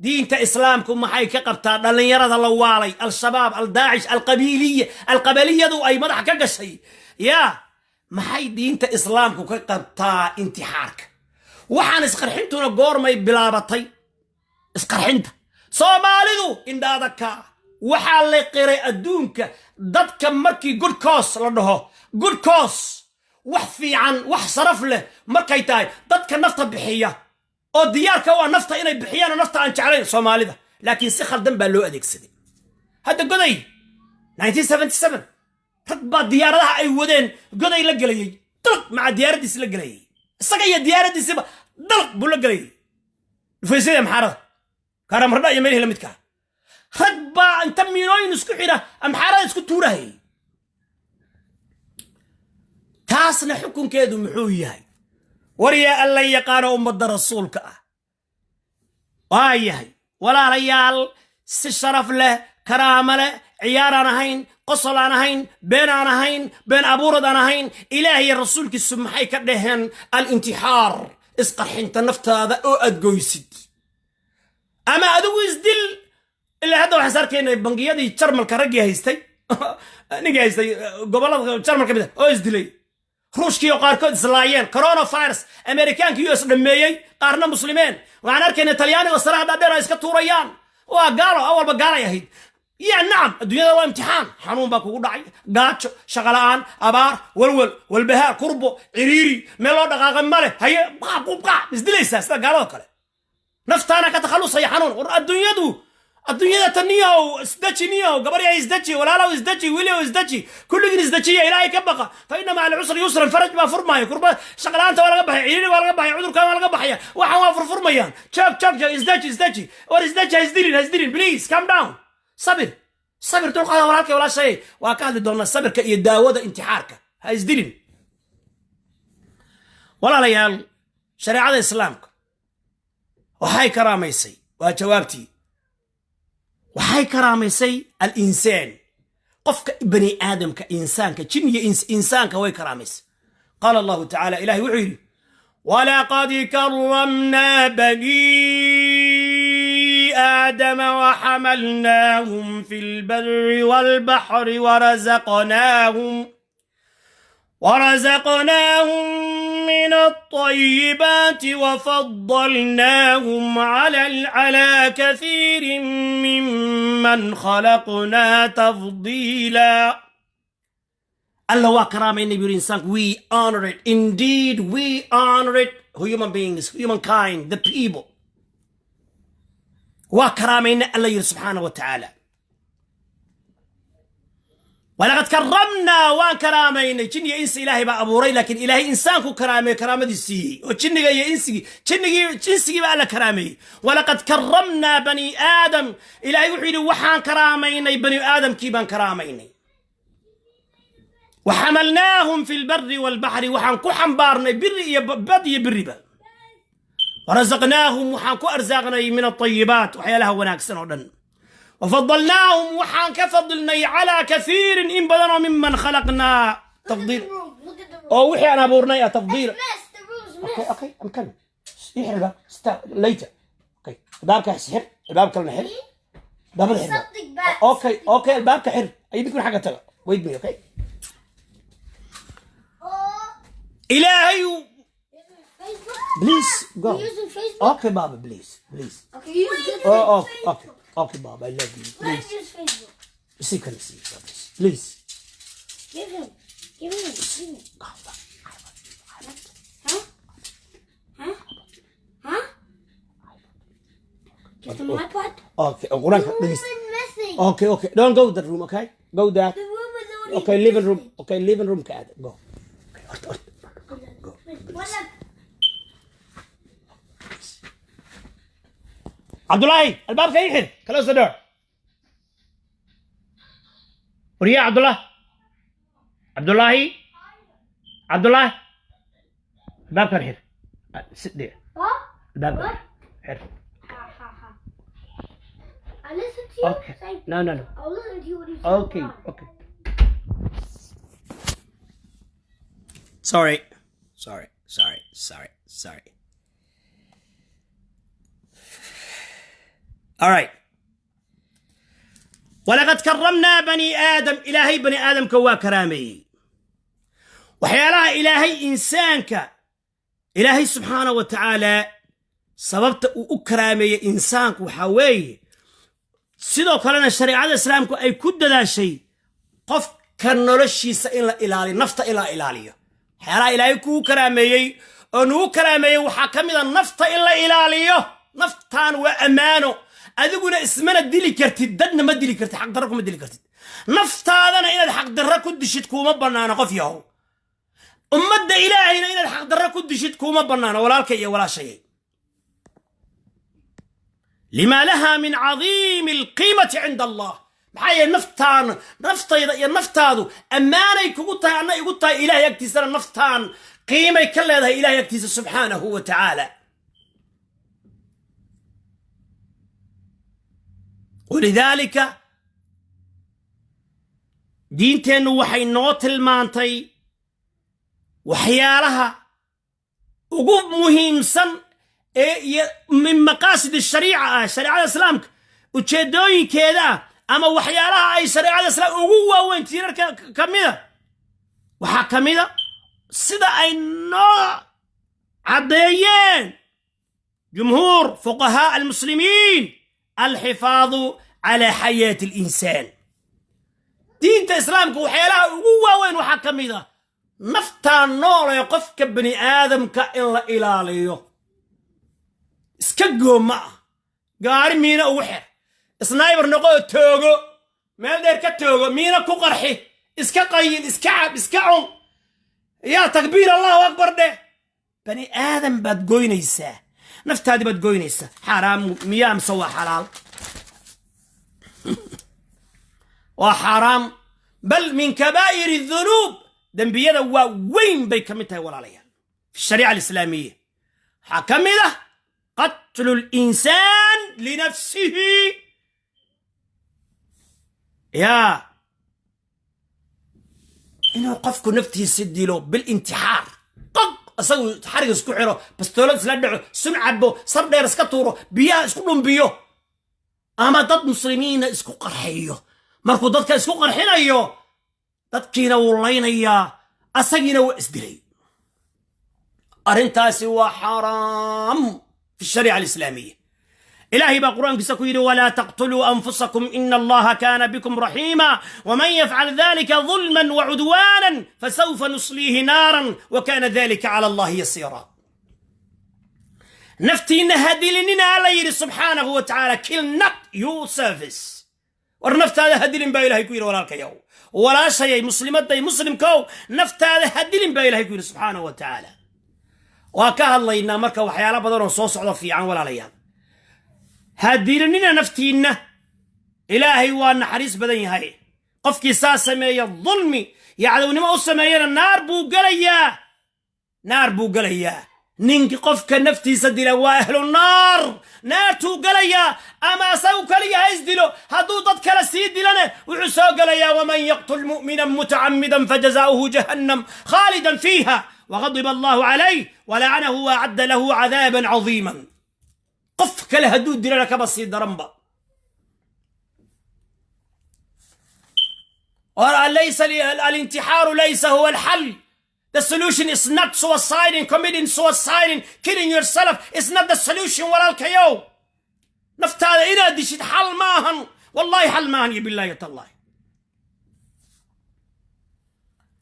Diinta Islaamku maxay ka qabtaa dhallinyarada la waalay, Al-Shabaab, Aldaacish, alqabiiliya, alqabaliyadu ay madaxa ka gashay? Yaa maxay diinta Islaamku ka qabtaa intixaarka? Waxaan isqarxintuna goormay bilaabatay? Isqarxinta Soomaalidu indhaadaka waxaa la qiray adduunka dadka markii good cause la dhaho, good cause, wax fiican, wax sharaf leh markay tahay, dadka nafta bixiya oo diyaarka u ah nafta inay bixiyaan oo nafta aan jeclayn Soomaalida, laakiin si khaldan baa loo adeegsaday. Hadda Goday 1977 rag baa diyaaradaha ay wadeen Goday la gelayey, dalq maca diyaaraddiisi la gelayay, isaga iyo diyaaraddiisiba dalq buu la gelayay dhufaysyada Amxaarada, Kaaramardha iyo meelihii la midkaa. Rag baa inta miinooyin isku xidha Amxaarada isku tuurahayay. Taasna xukunkeedu muxuu yahay? War yaa Alla yaqaano, ummadda Rasuulka ah, waa yahay walaalayaal, si sharaf leh, karaamo leh, ciyaar aan ahayn, qosol aan ahayn, been aan ahayn, been abuurad aan ahayn, Ilaah iyo Rasuulkiisu maxay ka dhaheen الانتحار, isqarxinta naftaada oo aad goysid ama adigu isdil? Ilaa hadda waxaan is arkaynay bangiyadii Jarmalka raggii haystay, ninkii haystay gobollada Jarmal ka mid a oo isdilay, Ruushkii oo qaarkood islaayeen, coronavirus, Amerikaanka US dhammeeyey, qaarna Muslimeen. Waxaan arkaynay Talyaaniga saraha dhaadheer ay iska tuurayaan. Waa gaalo, awalba gaalay ahayd. Ya nacam, adduunyada waa imtixaan. Xanuun baa kugu dhacay, gaajo, shaqo la'aan, abaar, walwal, walbahaar, kurbo, ciriiri, meel loo dhaqaaqa ma leh. Haye, qaqaq isdilaysaa sida gaalado kale, naftaana ka takhallusaya xanuun. War adduunyadu, adduunyada taniyow, isdeji niyow, gabaryaa isdeji, walaalow isdeji, wiiliow isdeji, kulligiin isdejiya. Ilaahay ka baqa. فإن مع العسر يسرا. Faraj baa furmaya, kurba, shaqala'aanta waa laga baxaya, ciriiri waa laga baxaya, cudurkan waa laga baxaya, waxaan waa furfurmayaan. Joog, joog, joog, isdeji, isdeji. War isdeji, ha isdilin, ha isdilin, please calm down. Sabir, sabir, dulqaada walaalkay, walaashay. Waa ka hadli doonaa sabirka iyo daawada intixaarka. Ha isdilin. Walaalayaal, shareecada Islaamka waxay karaamaysay, waa jawaabtii, waxay karaamaysay الإنسان, qofka bani aadamka, insaanka, jin iyo insaanka way karaamaysay. قال الله تعالى, ilahay wuxuu yidhi: ولقد كرمنا بني آدم وحملناهم في البر والبحر ورزقناهم من الطيبات وفضلناهم على كثير ممن خلقنا تفضيلا. Allah waa karaamaynay buu yidhi insaanku. We honor it, indeed we honor it, human beings, humankind, the people. Waa karaamayna, Alla yidhi subxaana wa tacaala. Walaqad karamnaa, waan karaamaynay. Jin iyo insi Ilaahay baa abuuray, laakiin Ilaahay insaanku karaameey, karaamadii siiyey oo jinniga iyo insigii, jinnigii insigii baa Alla karaameeyey. Walaqad karamnaa bani Aadam. Ilaahay wuxuu yidhi, waxaan karaamaynay bani Aadamkii baan karaamaynay. Waxamalnaahum fi lbari walbaxri, waxaan ku xambaarnay biri iyo bad iyo biriba. Warasaqnaahum, waxaan ku arsaaqnay, min alayibaat, waxyaalaha wanaagsan oo dhan. Wafadalnaahum, waxaan ka fadilnay, calaa kathiirin, in badanoo, miman khalaqnaa tafdiil. Room. Look at the room. Oo wixii aan abuurnay ah tafdiil. Mess. The room's mess. Okay, I'm coming. Ii xir albaab. Stop later. Okay, albaabka xir, albaab kalena xir, albaabada xir. Something bad. Okay, albaabka xir. Idinkuna xagga taga. Wait me, okay? Oh. Ilaahay. Facebook. Please go. You using Facebook? Okay, Baba, please, please. Okay, use good. Oh, okay, Baba, I love you. Let Please. him use Facebook. See, can see, please, please. Give him. Give him. Give him. Huh? Huh? Huh? Get the iPod. Okay, qur-aanka The room dhegeysta. is messing. Okay, don't go that room. Okay, go that. The room is already Okay, living room. Okay, living room ka aada. Go. Okay, orta, orta, go. What up? Cabdullaahi, albaabka ii xir. Close the door. Wariyaa Cabdullah, Cabdullaahi, Cabdullaahi, albaabkan xir. Ah, sit there. Huh? Albaabkan xir. Ha ha ha. I listen to you. Okay. Say, No. I'll listen to you when you say Okay. Quran. Okay, sorry, sorry, sorry, sorry, sorry. All right. Walaqad karamnaa bani Aadam. Ilaahay bani Aadamka waa karaameeyey. Waxyaalaha Ilaahay insaanka, Ilaahay subxaana wa tacaala sababta uu u karaameeyey insaanku waxaa weeye, sidoo kalena shareecada Islaamku ay ku dadaashay qofka noloshiisa in la ilaaliyo, nafta in la ilaaliyo. Waxyaalaha Ilaahay kuu karaameeyey oo nugu karaameeyey waxaa ka mid a nafta in la ilaaliyo. Naftaan waa ammaano. Adiguna ismana dili kartid, dadna ma dili kartid, xaqdarro kuma dili kartid. Naftaadana inaad xaqdarro ku dishid kuuma bannaano, qof yahow. Ummadda Ilaahayna inaad xaqdarro ku dishid kuuma bannaano, walaalkay iyo walaashayay. Lima laha min cadiimi alqiimati cinda Allah. Maxaa yeele, naftaan, naftayda iyo naftaadu ammaanay kugu tahay, anna igu tahay. Ilahay agtiisana naftaan qiimay ka leedahay, Ilahay agtiisa subxaanahu wa tacaala. Walidaalika diinteennu waxay noo tilmaantay waxyaalaha ugu muhiimsan ee iyo min maqaasid shariica ah, shareecada Islaamka ujeeddooyinkeeda ah, ama waxyaalaha ay shareecada Islaamka ugu waaweyn, tiirarka ka mida waxaa ka mida, sida ay noo caddeeyeen jumhuur fuqahaa almuslimiin, alxifaadu calaa xayaati alinsaan. Diinta Islaamka waxyaalaha ugu waaweyn waxaa ka mid a naftaa nool ee qofka bani aadamka in la ilaaliyo. Iska gooma ah, gaari miina ugu xer, sniper noqoo, toogo, meel dheer ka toogo, miina ku qarxi, iska qayin, iska cab, iska cun, yaa takbiir, Allahu akbar dheh. Bani aadam baad goynaysaa, naftaadii baad goynaysaa. Xaaraam miyaa mise waa xalaal? Waa xaaraam, bal min kabaa'ir dunuub, dembiyada waa weyn bay ka mid tahay, walaalayaal. Fi shariica alislaamiya waxaa ka mid ah qatlu linsaan linafsihi, yaa inuu qofku naftiisa dilo bilintixaar, qoq isagu xarig isku xiro, bastoolad isla dhaco, sun cabo, sar dheer iska tuuro, biyaha isku dhumbiyo, ama dad muslimiina isku qarxiyo. Markuu dadka isku qarxinayo, dadkiina wuu laynayaa, asagiina waa isdilay. Arrintaasi waa xaaraam fi shariica alislaamiya. Ilaahay baa Qur'aankiisa ku yidhi: walaa taqtuluu anfusakum, ina Allaha kaana bikum raxiima, waman yafcal dalika dulman wacudwaana fasawfa nusliihi naaran, wakana dalika cala Allahi yasiira. Naftiinna hadilinina, la yidhi subxaanahu wa tacaala. Kill not yourselves. War naftaada hadilin baa Ilahay ku yidhi, walaalkayow. Walaashayay muslimaday, muslimkow, naftaada ha dilin baa Ilahay ku yidhi subxaanahu wa tacaala. Waa ka hadlaynaa marka waxyaalo badan oo soo socdo fiican. Walaalayaal, ha dilinina naftiinna. Ilaahay waa naxariis badan yahay. Qofkii saa sameeya, dulmi iyo cadownimo u sameeyana, naar buu gelayaa, naar buu gelayaa. Ninki qofka naftiisa dila waa ahlu naar, naartuu gelayaa. Ama asagu keliya ha isdilo, hadduu dad kale sii dilane wuxuu soo gelayaa: ومن يقتل مؤمنا متعمدا فجزاؤه جهنم خالدا فيها وغضب الله عليه ولعنه وأعد له عذابا عظيما. Qof kale hadduu dilana kaba sii daranba. ليس الانتحار ليس هو الحل. The solution is not suiciding, committing suicide, killing yourself is not the solution. Walaalkayow, naftaada inaad dishid xal maahan, wallahi xal maahan iyo billahi tallahi.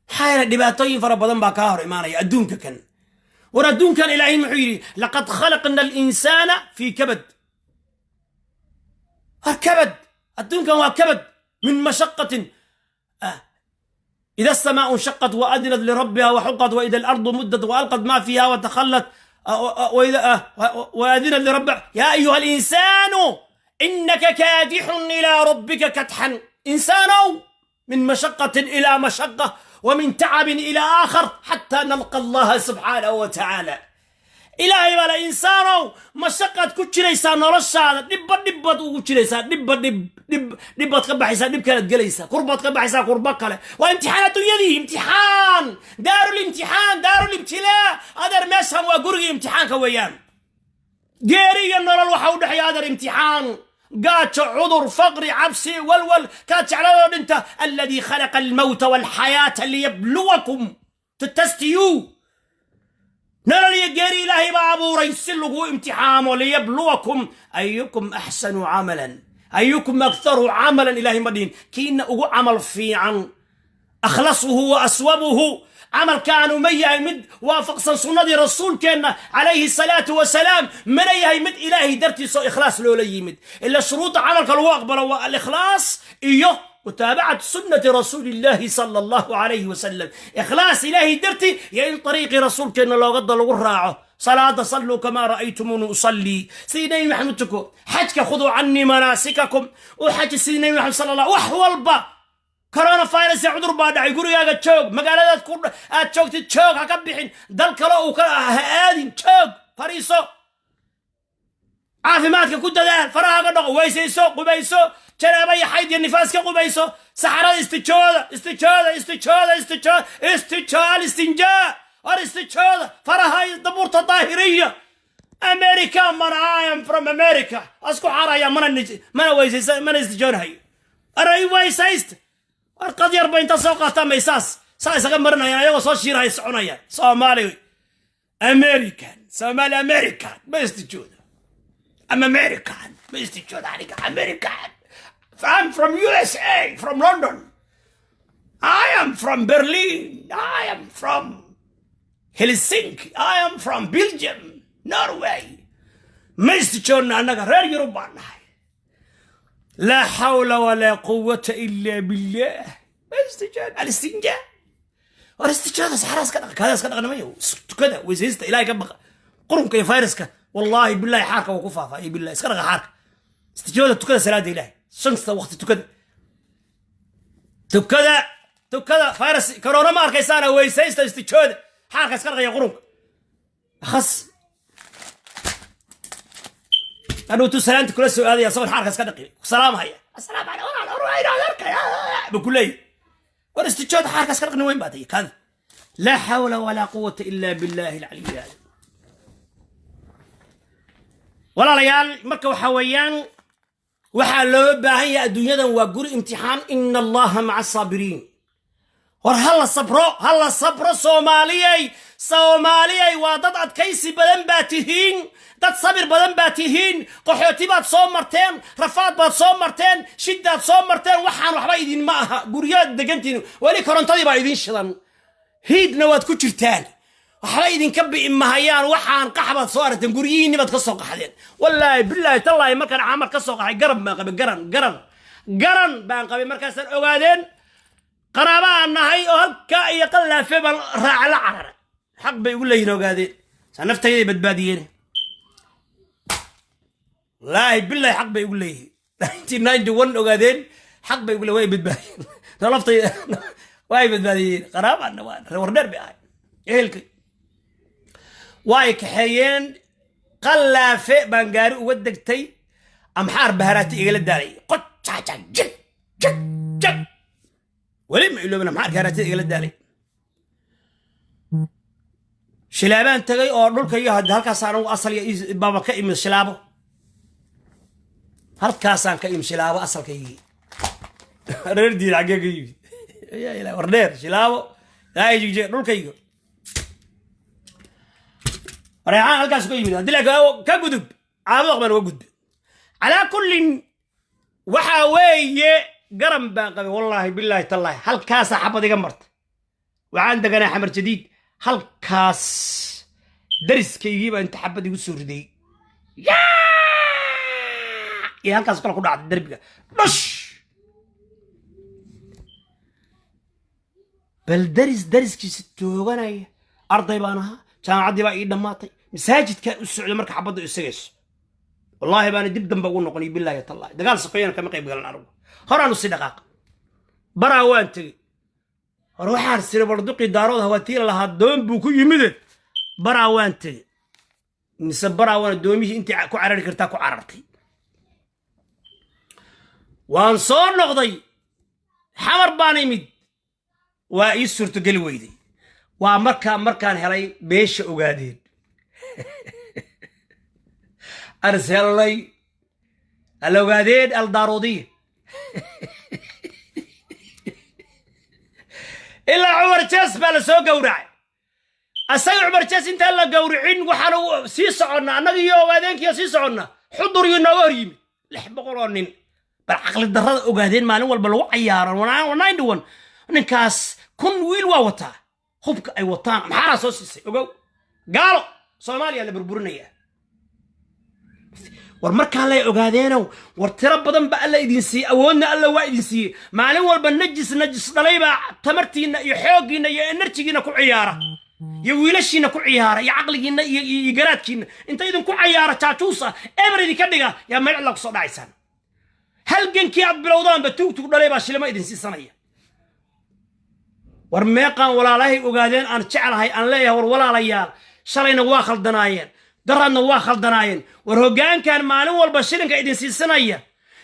Maxaa yeele dhibaatooyin fara badan baa kaa hor imaanaya adduunka kan. War adduunkan Ilaahay muxuu yidhi? لقد خلقنا الإنسان في كبد. War kabad, adduunkan waa kabad من مشقة. إذا السماء انشقت وأذنت لربها وحقت وإذا الأرض مدت وألقت ما فيها وتخلت وإذا وأذنت لربها. يا أيها الإنسان إنك كادح إلى ربك كدحا. إنسان من مشقة إلى مشقة ومن تعب إلى آخر حتى نلقى الله سبحانه وتعالى. Ilaahay baa la insaanow, mashaqaad ku jiraysaa noloshaada, dhibba dhibbaad ugu jiraysaa, dhibba dhib, dhib dhibbaad ka baxaysaa, dhib kalead gelaysaa, kurbaad ka baxaysaa, kurba kale. Waa imtixaan adduunyadii, imtixaan, دار الامتحان، دار الابتلاء. Adeer, meeshan waa gurigii imtixaanka weeyaan. Geeri iyo nolol waxa u dhexeeya, adeer, imtixaan, gaajo, cudur, faqri, cabsi, walwal, kaad jecladoo dhinta. الذي خلق الموت والحياة ليبلوكم, to test you. Nolol iyo geeri Ilaahay baa abuuray si lagu imtixaamo. ليبلوكم أيكم أحسن عملا، أيكم أكثر عملا. Ilahay ma dhihin kiina ugu camal fiican, أخلصه وأصوبه. Camalkaanu ma yahay mid waafaqsan sunnadii rasuulkeenna calayhi الصلاة والسلام? Mana yahay mid Ilaahay dartiisoo ikhlaas loola yimid? Ila shuruudda camalka lagu aqbalo waa alikhlaas iyo متابعة سنة رسول الله صلى الله عليه وسلم. Ikhlaas Ilaahay darti iyo in ariiqii rasuulkeenna loogada lagu raaco. Salaada صلوا كما رأيتموني أصلي, sidii Nebi Maxamed tuko. Xajka خذوا عني مناسككم, u xaji sidii Nebi Maxamed sala allah. Wax walba, coronavirus ee cudur baa dhacay, gurigaaga joog, magaaladaad ku aad joogtid joog, ha ka bixin, dal kale uu ka ha aadin, joog, fariiso, caafimaadka ku dadaal, farahaaga dhaqo, weysayso, qubayso, janaaba iyo xayd iyo nifaas ka qubayso, saxarada istijooda, istijooda, istijooda, istijooda, istijoo, الاستنجاء. War istijooda, faraha iyo dabuurta daahiriya. America mana, I am from America, asku xaaraya, mana mana weysaysa, mana istijoonahayo. Aray weysaysta. War qad yarba inta soo qaataan bay saas saa isaga marinayaan, ayagoo soo shiiraya soconaya. Soomaali American, Somali American ma istijooda. I'm American, ma istijooda aniga. American, I'm from USA, from London, I am from Berlin, I am from Helsinki, I am from Belgium, Norway. Ma istijoodna annaga, reer Yurub baan nahay. لا حول ولا قوة إلا بالله. Ma istijood, الاستنجاء. War istijooda, saxaraas ka dhaqa, kaadaas ka dhaqnamayo, tukada, weysaysta, Ilahay ka baqa. Qurunka iyo fayraska, wallahi billahi, xaarka waa ku faafaa iyo billahi. Iska dhaqa xaarka, istijooda, tukada salaada Ilahay shanta waqti, tukada, tukada, tukada. Virus corona ma arkaysaana? Weysaysta, istijooda, xaarka iska dhaqaya qurunka akhas. Hadhowtuu salaanta kula soo aadaya asagoon xaarka iska dhaqi, salaamhaya, "Asalaamu calaykum" buu ku leeyahy. War istijooda, xaarka iska dhaqni, weyn baa tahay kaada. لا حول ولا قوة إلا بالله العلي العظيم. Walaalayaal, marka waxaa weeyaan waxaa loo baahan yahay, adduunyadan waa guri imtixaan. إن الله مع الصابرين. War ha la sabro, ha la sabro. Soomaaliyey, Soomaaliyey, waa dad adkaysi badan baa tihiin, dad sabir badan baa tihiin. Qaxooti baad soo marteen, rafaad baad soo marteen, shidaad soo marteen. Waxaan waxba idinma aha. Guryaad degantihiin, weli korontadii baa idin shidan, hiidna waad ku jirtaan, waxba idinka bi'i mahayaan. Waxaan qax baad soo aragteen, guryihiinni baad ka soo qaxdeen. Wallaahi bilaahi tallaahi, markaan Camar ka soo qaxay garan baan qabay, garan, garan, garan baan qabay. Markaasaan ogaadeen. Qaraabaan nahay oo halkaa iyo Qallaafe baan raaca la carara. Xaq bay ugu leeyihin, ogaadeen saa naftayday badbaadiyeen. Wallaahi billahi, xaq bay ugu leeyihiin. 1991 ogaadeen xaq bay ugu leeyihin, way badbaadiyeen naftayda, way badbaadiyeen. Qaraabana waa reer Wardheer bay ahay, ehelkay way kaxeeyeen. Qallaafe baan gaari uga degtay, Amxaar baharaati igala daalay, qojaja jig jig jig. Weli ma iloobin Amxaarka haraatida igala daalay. Shilaabaan tagay oo dhulka iyo hadda halkaas anagu asal iyo baaba ka imid. Shilaabo halkaasaan ka imid, Shilaabo asalkaygii. Reer Diin xaggee ka yimid? Ya ilaa Wardheer, Shilaabo, ilaa Jigjig, dhulkayga Mareexaan halkaas ka yimid. Haddii laakiin ka gudub Caabuq baan uga gudbi. Calaa kullin, waxaa weeye garan baan qabay. Wallaahi bilaahi tallaahi, halkaasaa xabad iga marta. Waxaan deganaa Xamar Jadiid, halkaas dariskaygii baa inta xabad igu soo riday iyo halkaas kale ku dhacday derbiga dhush. Bal daris dariskiisa tooganaya. Arday baan ahaa, jaamacaddii baa ii dhammaatay, masaajidkaan u socday marka xabadda isagayso. Wallaahi baana dib dambe ugu noqonay, bilaahi tallaahi. Dagaal sokeeyana kama qayb galan anigu, horaan usii dhaqaaqa. Baraa waan tegey hore, waxaan siri barduqii Daarood hawaatiila lahaa doon buu ku yimide. Baraa waan tegey mise baraa waan doomihii intii ku carari kartaa ku carartay. Waan soo noqday, Xamar baan imid, waa ii suurtogeli weyday. Waa markaa markaan helay beesha Ogaadeen, aris helnay Alogaadeen Aldaaroodiya ilaa Cumar Jees baa la soo gowracay. Asaga Cumar Jees intaan la gowricin waxaanu sii soconna annaga iyo Ogaadeenkiyo sii soconna, Xudur iyo nooga hor yimid 600 oo nin. Bal caqli darrada Ogaadeen maalin walba lagu cayaaro. 91 ninkaas 1000 wiil waa wataa. Hubka ay wataan Maxaaraa soo siisay, ogow. Gaalo Soomaaliya la burburinaya. War markaan lay ogaadeenow, war tiro badan ba Alla idin siiyey, awoodna Alla waa idin siiyey. Maalin walba najis najis dhalay baa tamartiinna iyo xooggiinna iyo enerjigiinna ku ciyaara iyo wiilashiinna ku ciyaara iyo caqligiinna iyo garaadkiinna inta idinku cayaara, jaajuus ah eber idinka dhiga, yaa meel cidla kusoo dhacaysaan. Halgankii aad bilowdaanba tuugtug dhalay baa shilimo idin siisanaya. War meeqaan walaalahay Ogaadeen aan jeclahay aan leeyahay, war walaalayaal, shalayna waa khaldanaayeen, daraadna waa khaldanaayeen. War hoggaankan maalin walba shilinka idin siisanaya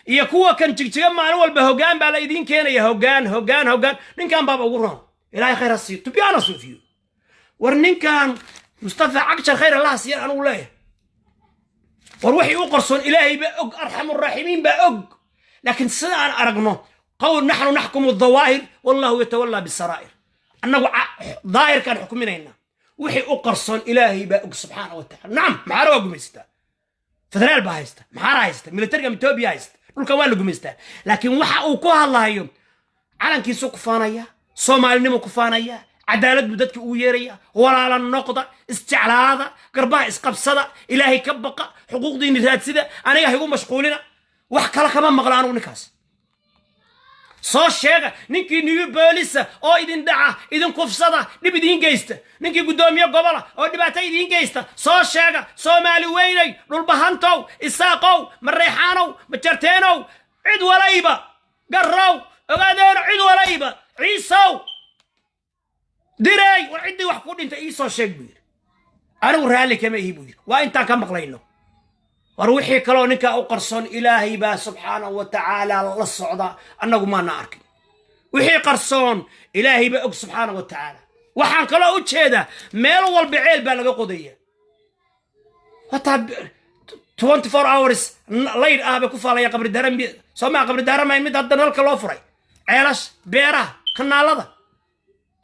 iyo kuwa kan Jigjiga maalin walba hoggaan baa la idiin keenaya, hoggaan hoggaan hoggaan. Ninkan baaba ugu roon, Ilaahay khayr ha siiyo, tubyaana suufiyo. War ninkan Mustafa Cagjar khayr Allaha siiyan anugu leeyahay. War wixii u qarsoon Ilaahay baa og, arxamuraaximiin baa og, laakiin sida aan aragno qowl naxnu naxkumu dawaahir wallahu yatawallaa bisaraa'ir. Annagu daahirkaan xukuminaynaa, wixii u qarsoon Ilaahay baa og subxaana wa tacala. Nacam, Maxaara waa gumaystaa, federaal baa haysta, Maxaara haysta, militariga Etoobiya haysta, dhulka waa la gumaystaa. Laakiin waxa uu ku hadlahayo, calankiisuu ku faanaya, soomaalinimuu ku faanaya, cadaalad buu dadka ugu yeeraya: walaala noqda, isjeclaada, garbaha isqabsada, Ilaahay ka baqa, xuquuqdiini raadsida, aniga ha igu mashquulina. Wax kale kama maqla anugu ninkaas. Soo sheega ninkii new boolisa oo idin dhaca, idin kufsada, dhib idiin geysta, ninkii guddoomiye gobola oo dhibaato idiin geysta, soo sheega. Soomaali weynay, Dhulbahantow, Isaaqow, Mareexaanow, Majarteenow, cid walayba, Garrow, Ogaadeeno, cid walayba, Ciisow, Direey, war ciddii wax ku dhintay ii soo sheeg buu yidhi. Anigu raalli kama ihi buu yidhi. Waa intaan ka maqlayno. War wixii kaloo ninkaa u qarsoon Ilaahay baa subxaanahu wa tacaala la socda, annagu maana arkin. Wixii qarsoon Ilaahay baa og subxaanahu wa tacaala. Waxaan kaloo u jeedaa meel walba ceel baa laga qodaya, hataa 24 hours layd ah bay ku faalaya. Qabri daran soo maa? Qabri daaramayn mid hadda nalka loo furay, ceelasha, beeraha, kanaalada,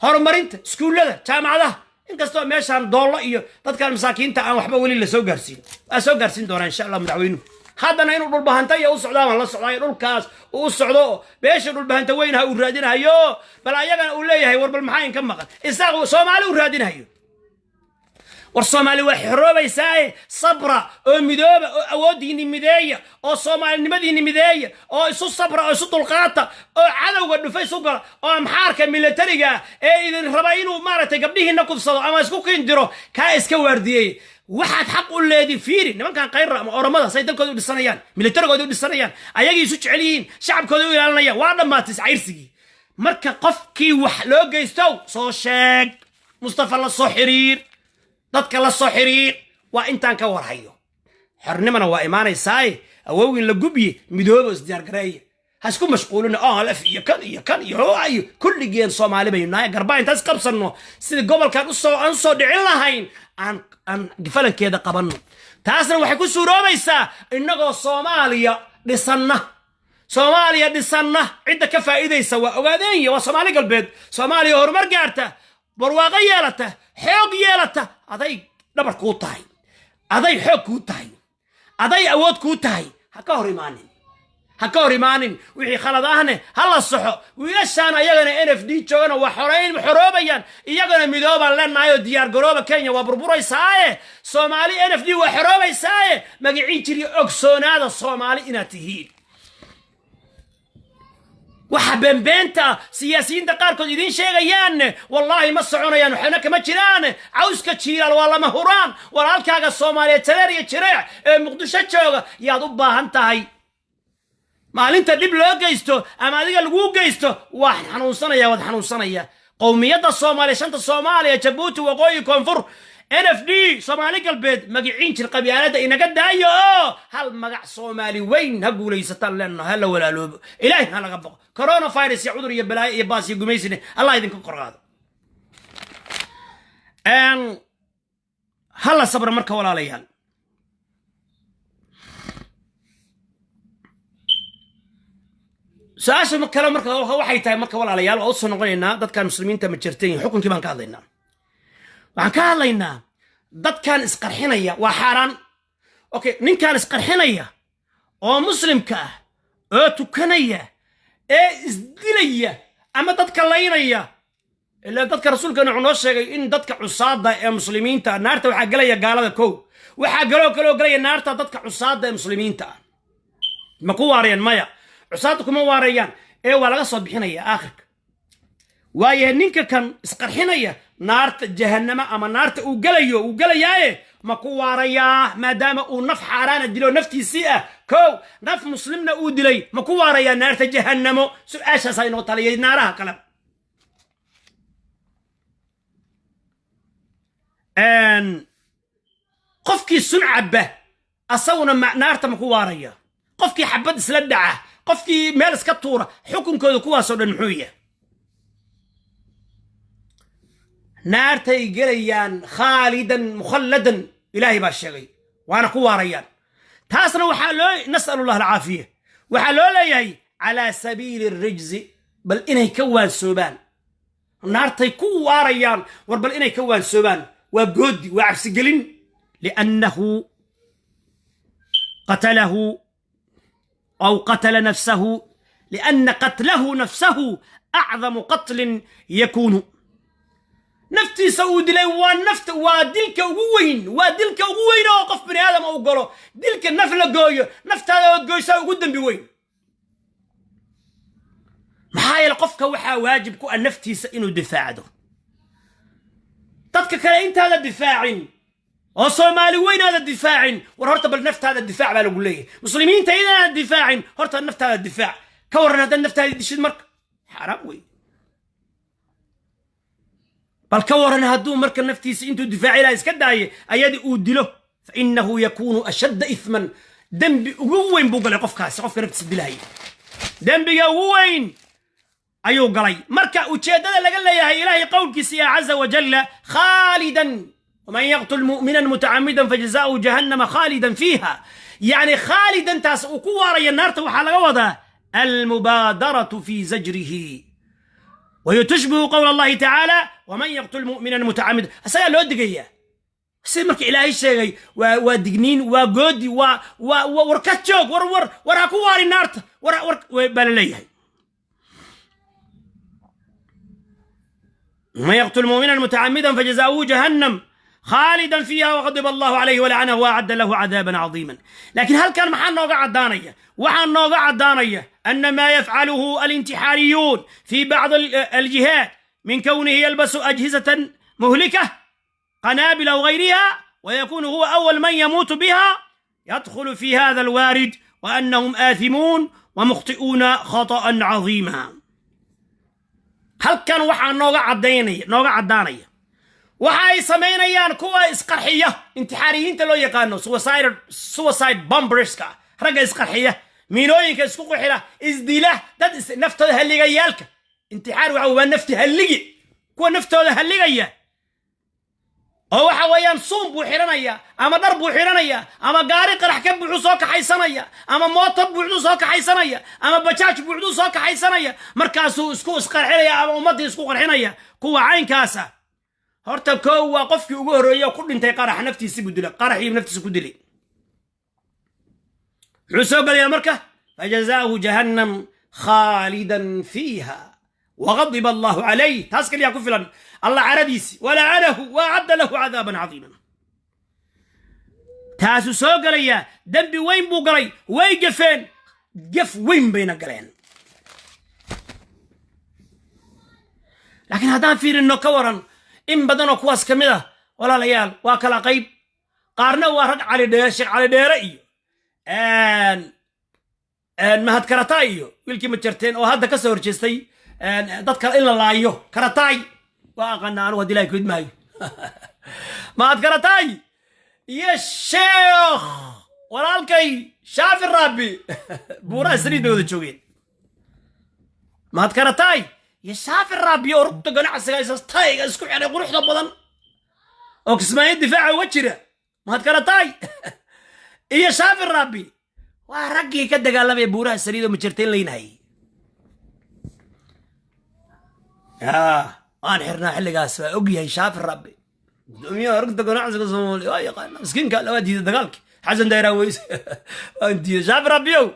horumarinta iskuullada, jaamacadaha. Inkastoo meeshaan Doollo iyo dadkan masaakiinta aan waxba weli la soo gaarsiin, waa soo gaarsiin doonaa insha Allah madaxweynuhu. Haddana inuu Dhulbahanta iyo u socdaa baan la socdaayo, dhulkaas uu u socdo oo beesha Dhulbahanta weynha uu raadinahayo. Bal ayagana uu leeyahay, war bal maxaa inka maqan? Isaaq Soomaali uu raadinahayo. War Soomaali waa xoroobaysaaye, sabra oo midooba oo awooddiinni mideeya oo soomaalinimadiinni mideeya oo isu sabra oo isu dulqaata oo cadowga dhufa isu gala oo Amxaarka militariga ee idin raba inuu maaragtay gabdhihiinna kufsado ama isku kindiro kaa iska waardiyey. Waxaad xaq u leedi fiiri nimankan Kayrra ama Oromada say dalkooda u dhisanayaan, militarigooda u dhisanayaan, ayagii isu jecel yihiin, shacabkooda u ilaalinayaan. Waa dhammaatay iscayrsigii. Marka qofkii wax loo geystow, soo sheeg, Mustafa la soo xiriir, dadka la soo xiriir. Waa intaan ka warhayo. Xornimana waa imaanaysaaye, awowgin la gubye, midoobo, isdiyaargareeye, ha isku mashquulina ONLF iyo kan iyo kan iyo hooa iyo kulligeen. Soomaali baynu nahay. Garbaa intaas qabsanno, sidii gobolkan usoo aan usoo dhicin lahayn aan falankeeda qabanno. Taasna waxay ku suuroobaysaa innagoo Soomaaliya dhisanna. Soomaaliya dhisanna, cidda ka faa'iidaysa waa Ogaadeenya, waa Soomaali Galbeed. Soomaaliya horumar gaarta, barwaaqo yeelata, xoog yeelata, aday dhabar kuu tahay, aday xoog kuu tahay, aday awood kuu tahay. Ha ka hor imaanin, ha ka hor imaanin. Wixii khalad ahne ha la saxo. Wiilashaan ayagana NFD joogana waa xorayn, xoroobayaan iyagana. Midoobaan leenahay oo diyaar garooba. Kenya waa burburaysaaye, Soomaali NFD waa xoroobaysaaye. Magicii jiri, ogsoonaada Soomaali inaad tihiin. Waxa beenbeenta siyaasiyiinta qaarkood idiin sheegayaan wallaahi ma soconayaan, waxna kama jiraan. Cawska jiilaal waa lama huraan. Walaalkaaga Soomaaliyeed, jareer iyo jireec ee Muqdisho jooga, yaad u baahan tahay. Maalinta dhib loo geysto ama adiga laguu geysto, waa xanuunsanaya, waad xanuunsanaya. Qowmiyadda Soomaaliya, shanta Soomaaliya, Jabuuti, waqooyi, koonfur, NFD, Soomaali Galbeed, magiciin jir, qabyaaladda inaga daayo oo hal magac Soomaali weyn ha guulaysataan leenaha. Ha la walaaloobo, Ilaahay ha laga boqo. Coronavirus iyo cudur iyo balaayo iyo baas iyo gumaysine Allah idinka kor qaado. Ha la sabra marka, walaalayaal. Su-aasha kale marka waxay tahay marka, walaalayaal, waa usoo noqonaynaa dadkan muslimiinta ma jirtan. Xukunkii baan ka hadlaynaa. Waxaan ka hadlaynaa dadkan isqarxinaya waa xaaraan. Okay, ninkan isqarxinaya oo muslimka ah oo tukanaya ee isdilaya ama dadka laynaya, ilaa dadka rasuulkeena wuxuu noo sheegay in dadka cusaada ee muslimiinta naarta waxaa gelaya gaalada kow, waxaa galoo kaloo gelaya naarta dadka cusaada ee muslimiinta ah. Ma ku waarayaan? Maya, cusaadda kuma waarayaan ee waa laga soo bixinaya aakhirka. Waayahay, ninka kan isqarxinaya naarta jahannama ama naarta uu gelayo, uu gelayaaye, ma ku waarayaa maadaama uu naf xaaraana dilo naftiisii ah kow, naf muslimna uu dilay? Ma ku waarayaa naarta jahannamo? Su-aashaasaa inoo taliyay naaraha kale. Qofkii sun cabba asaguna naarta ma ku waaraya? Qofkii xabad isla dhaca, qofkii meel iska tuura, xukunkooda kuwaasoo dhan muxuu yahay? Naartay gelayaan khaalidan mukhalladan, Ilaahay baa sheegay, waana ku waarayaan. Taasna waxaa loo, nas'alu llah alcaafiya, waxaa loo leeyahay calaa sabiili rijzi, bal inay ka waansoobaan. Naartay ku waarayaan, war bal inay ka waansoobaan. Waa goodi, waa cabsigelin. Liannahu qatalahu aw qatala nafsahu, lianna qatlahu nafsahu acdamu qatlin yakuunu. Naftiisa uu dilay waa nafta, waa dilka ugu weyn, waa dilka ugu weyn oo qof bini aadam uu galo. Dilka naf la gooyo, naftaada ood goysaa ugu dembi weyn. Maxaa yeele, qofka waxaa waajib ku ah naftiisa inuu difaacdo. Dadka kale intaada difaacin oo Soomaali weynaada difaacin, war horta bal naftaada difaac baa lagu leeyahay. Muslimiinta inaada difaacin, horta naftaada difaac. Ka warran haddaad naftaada dishid? Marka xaaraam wey. Bal ka waran hadduu marka naftiisa intuu difaaci laha iska daaye ayadii uu dilo? Fa innahu yakuunu ashadda ithman. Dembi ugu weyn buu galay qofkaasi. Qofka naftiisa dilahaya dembiga ugu weyn ayuu galay. Marka ujeeddada laga leeyahay Ilaahay qowlkiisa ya caza wajalla khaalidan, waman yaqtul mu'minan mutacamidan fajazaؤuhu jahannama khaalidan fiiha, yacni khaalidan taas uu ku waaraya naarta, waxaa laga wadaa almubaadaratu fi zajrihi, وهي تشبه قول الله تعالى ومن يقتل مؤمنا متعمدا. Asagaa loo digayaa si marka Ilaahay sheegay waa digniin, waa goodi, waa war ka joog, war war war ha ku waari naarta, war war baa la leeyahay. من يقتل مؤمنا متعمدا فجزاؤه جهنم خالدا فيها وغضب الله عليه ولعنه وأعد له عذابا عظيما. Laakiin halkan maxaa nooga caddaanaya? Waxaa nooga caddaanaya أن ما يفعله الانتحاريون في بعض الجهات من كونه يلبس أجهزة مهلكة، قنابل أو غيرها، ويكون هو أول من يموت بها، يدخل في هذا الوارد، وأنهم آثمون ومخطئون خطأ عظيما. Halkan waxaa nooga cadaynaya, nooga caddaanaya waxa ay samaynayaan kuwa isqarxiya, intixaariyiinta loo yaqaano, suicide bomberska, ragga isqarxiya, miinooyinka isku qixila, isdila, dad naftooda halligayaalka. Intixaar waxa waa nafti halligi, kuwa naftooda halligaya oo waxa weeyaan suun buu xidhanaya ama dhar buu xidhanaya ama gaari qarax ka buuxuu soo kaxaysanaya ama mooto buuxduu soo kaxaysanaya ama bajaaj buuxduu soo kaxaysanaya, markaasuu isku isqarxinaya ama ummaddii isku qarxinaya. Kuwa caynkaasa horta koow waa qofkii ugu horreeye oo ku dhintay qarax, naftiisi buu dilay, qaraxii naftiisa ku dilay. Muxuu soo gelayaa marka? فجزاؤه جهنم خالدا فيها وغضب الله عليه. Taas kaliyaa ku filan Allah caradiisi. ولعنه وأعد له عذابا عظيما. Taasuu soo gelayaa. Dembi weyn buu galay. Way gafeen, gaf weyn bayna galeen. Laakiin haddaan fiirino, ka waran in badanoo kuwaas ka mid ah? Walaalayaal, waa kala qayb. Qaarna waa rag Cali Dheere, Sheekh Cali Dheere iyo Mahad Karataay iyo wiilkii Majarteen oo hadda ka soo horjeestay dadka in la laayo. Karataay waa aqaana anugu, haddi Ilahay kuidmaayo. Mahad Karataay iyo Sheekh walaalkay Shaafi Raabi Buuraha Saliid bay wada joogeen. Mahad Karataay iyo Shaafi Raabi oo rugta ganacsiga isastayga isku xiray, quruxda badan oo Kismaayo difaaca uga jira, Mahad Karataay iyo Shaafi Raabi waa raggii ka dagaalamaya Buuraha Saliid oo Majarteen leynahayay. Waan xirnaa xilligaas. Waa ogyahay Shaafi Rabbi, gudoomiyaha rugta ganacsiga Soomaaliya, waa yaqaana miskiinka. Waa diiday dagaalki Xasan Dayra Weys, waan diiday Shaafi Rabbiyow.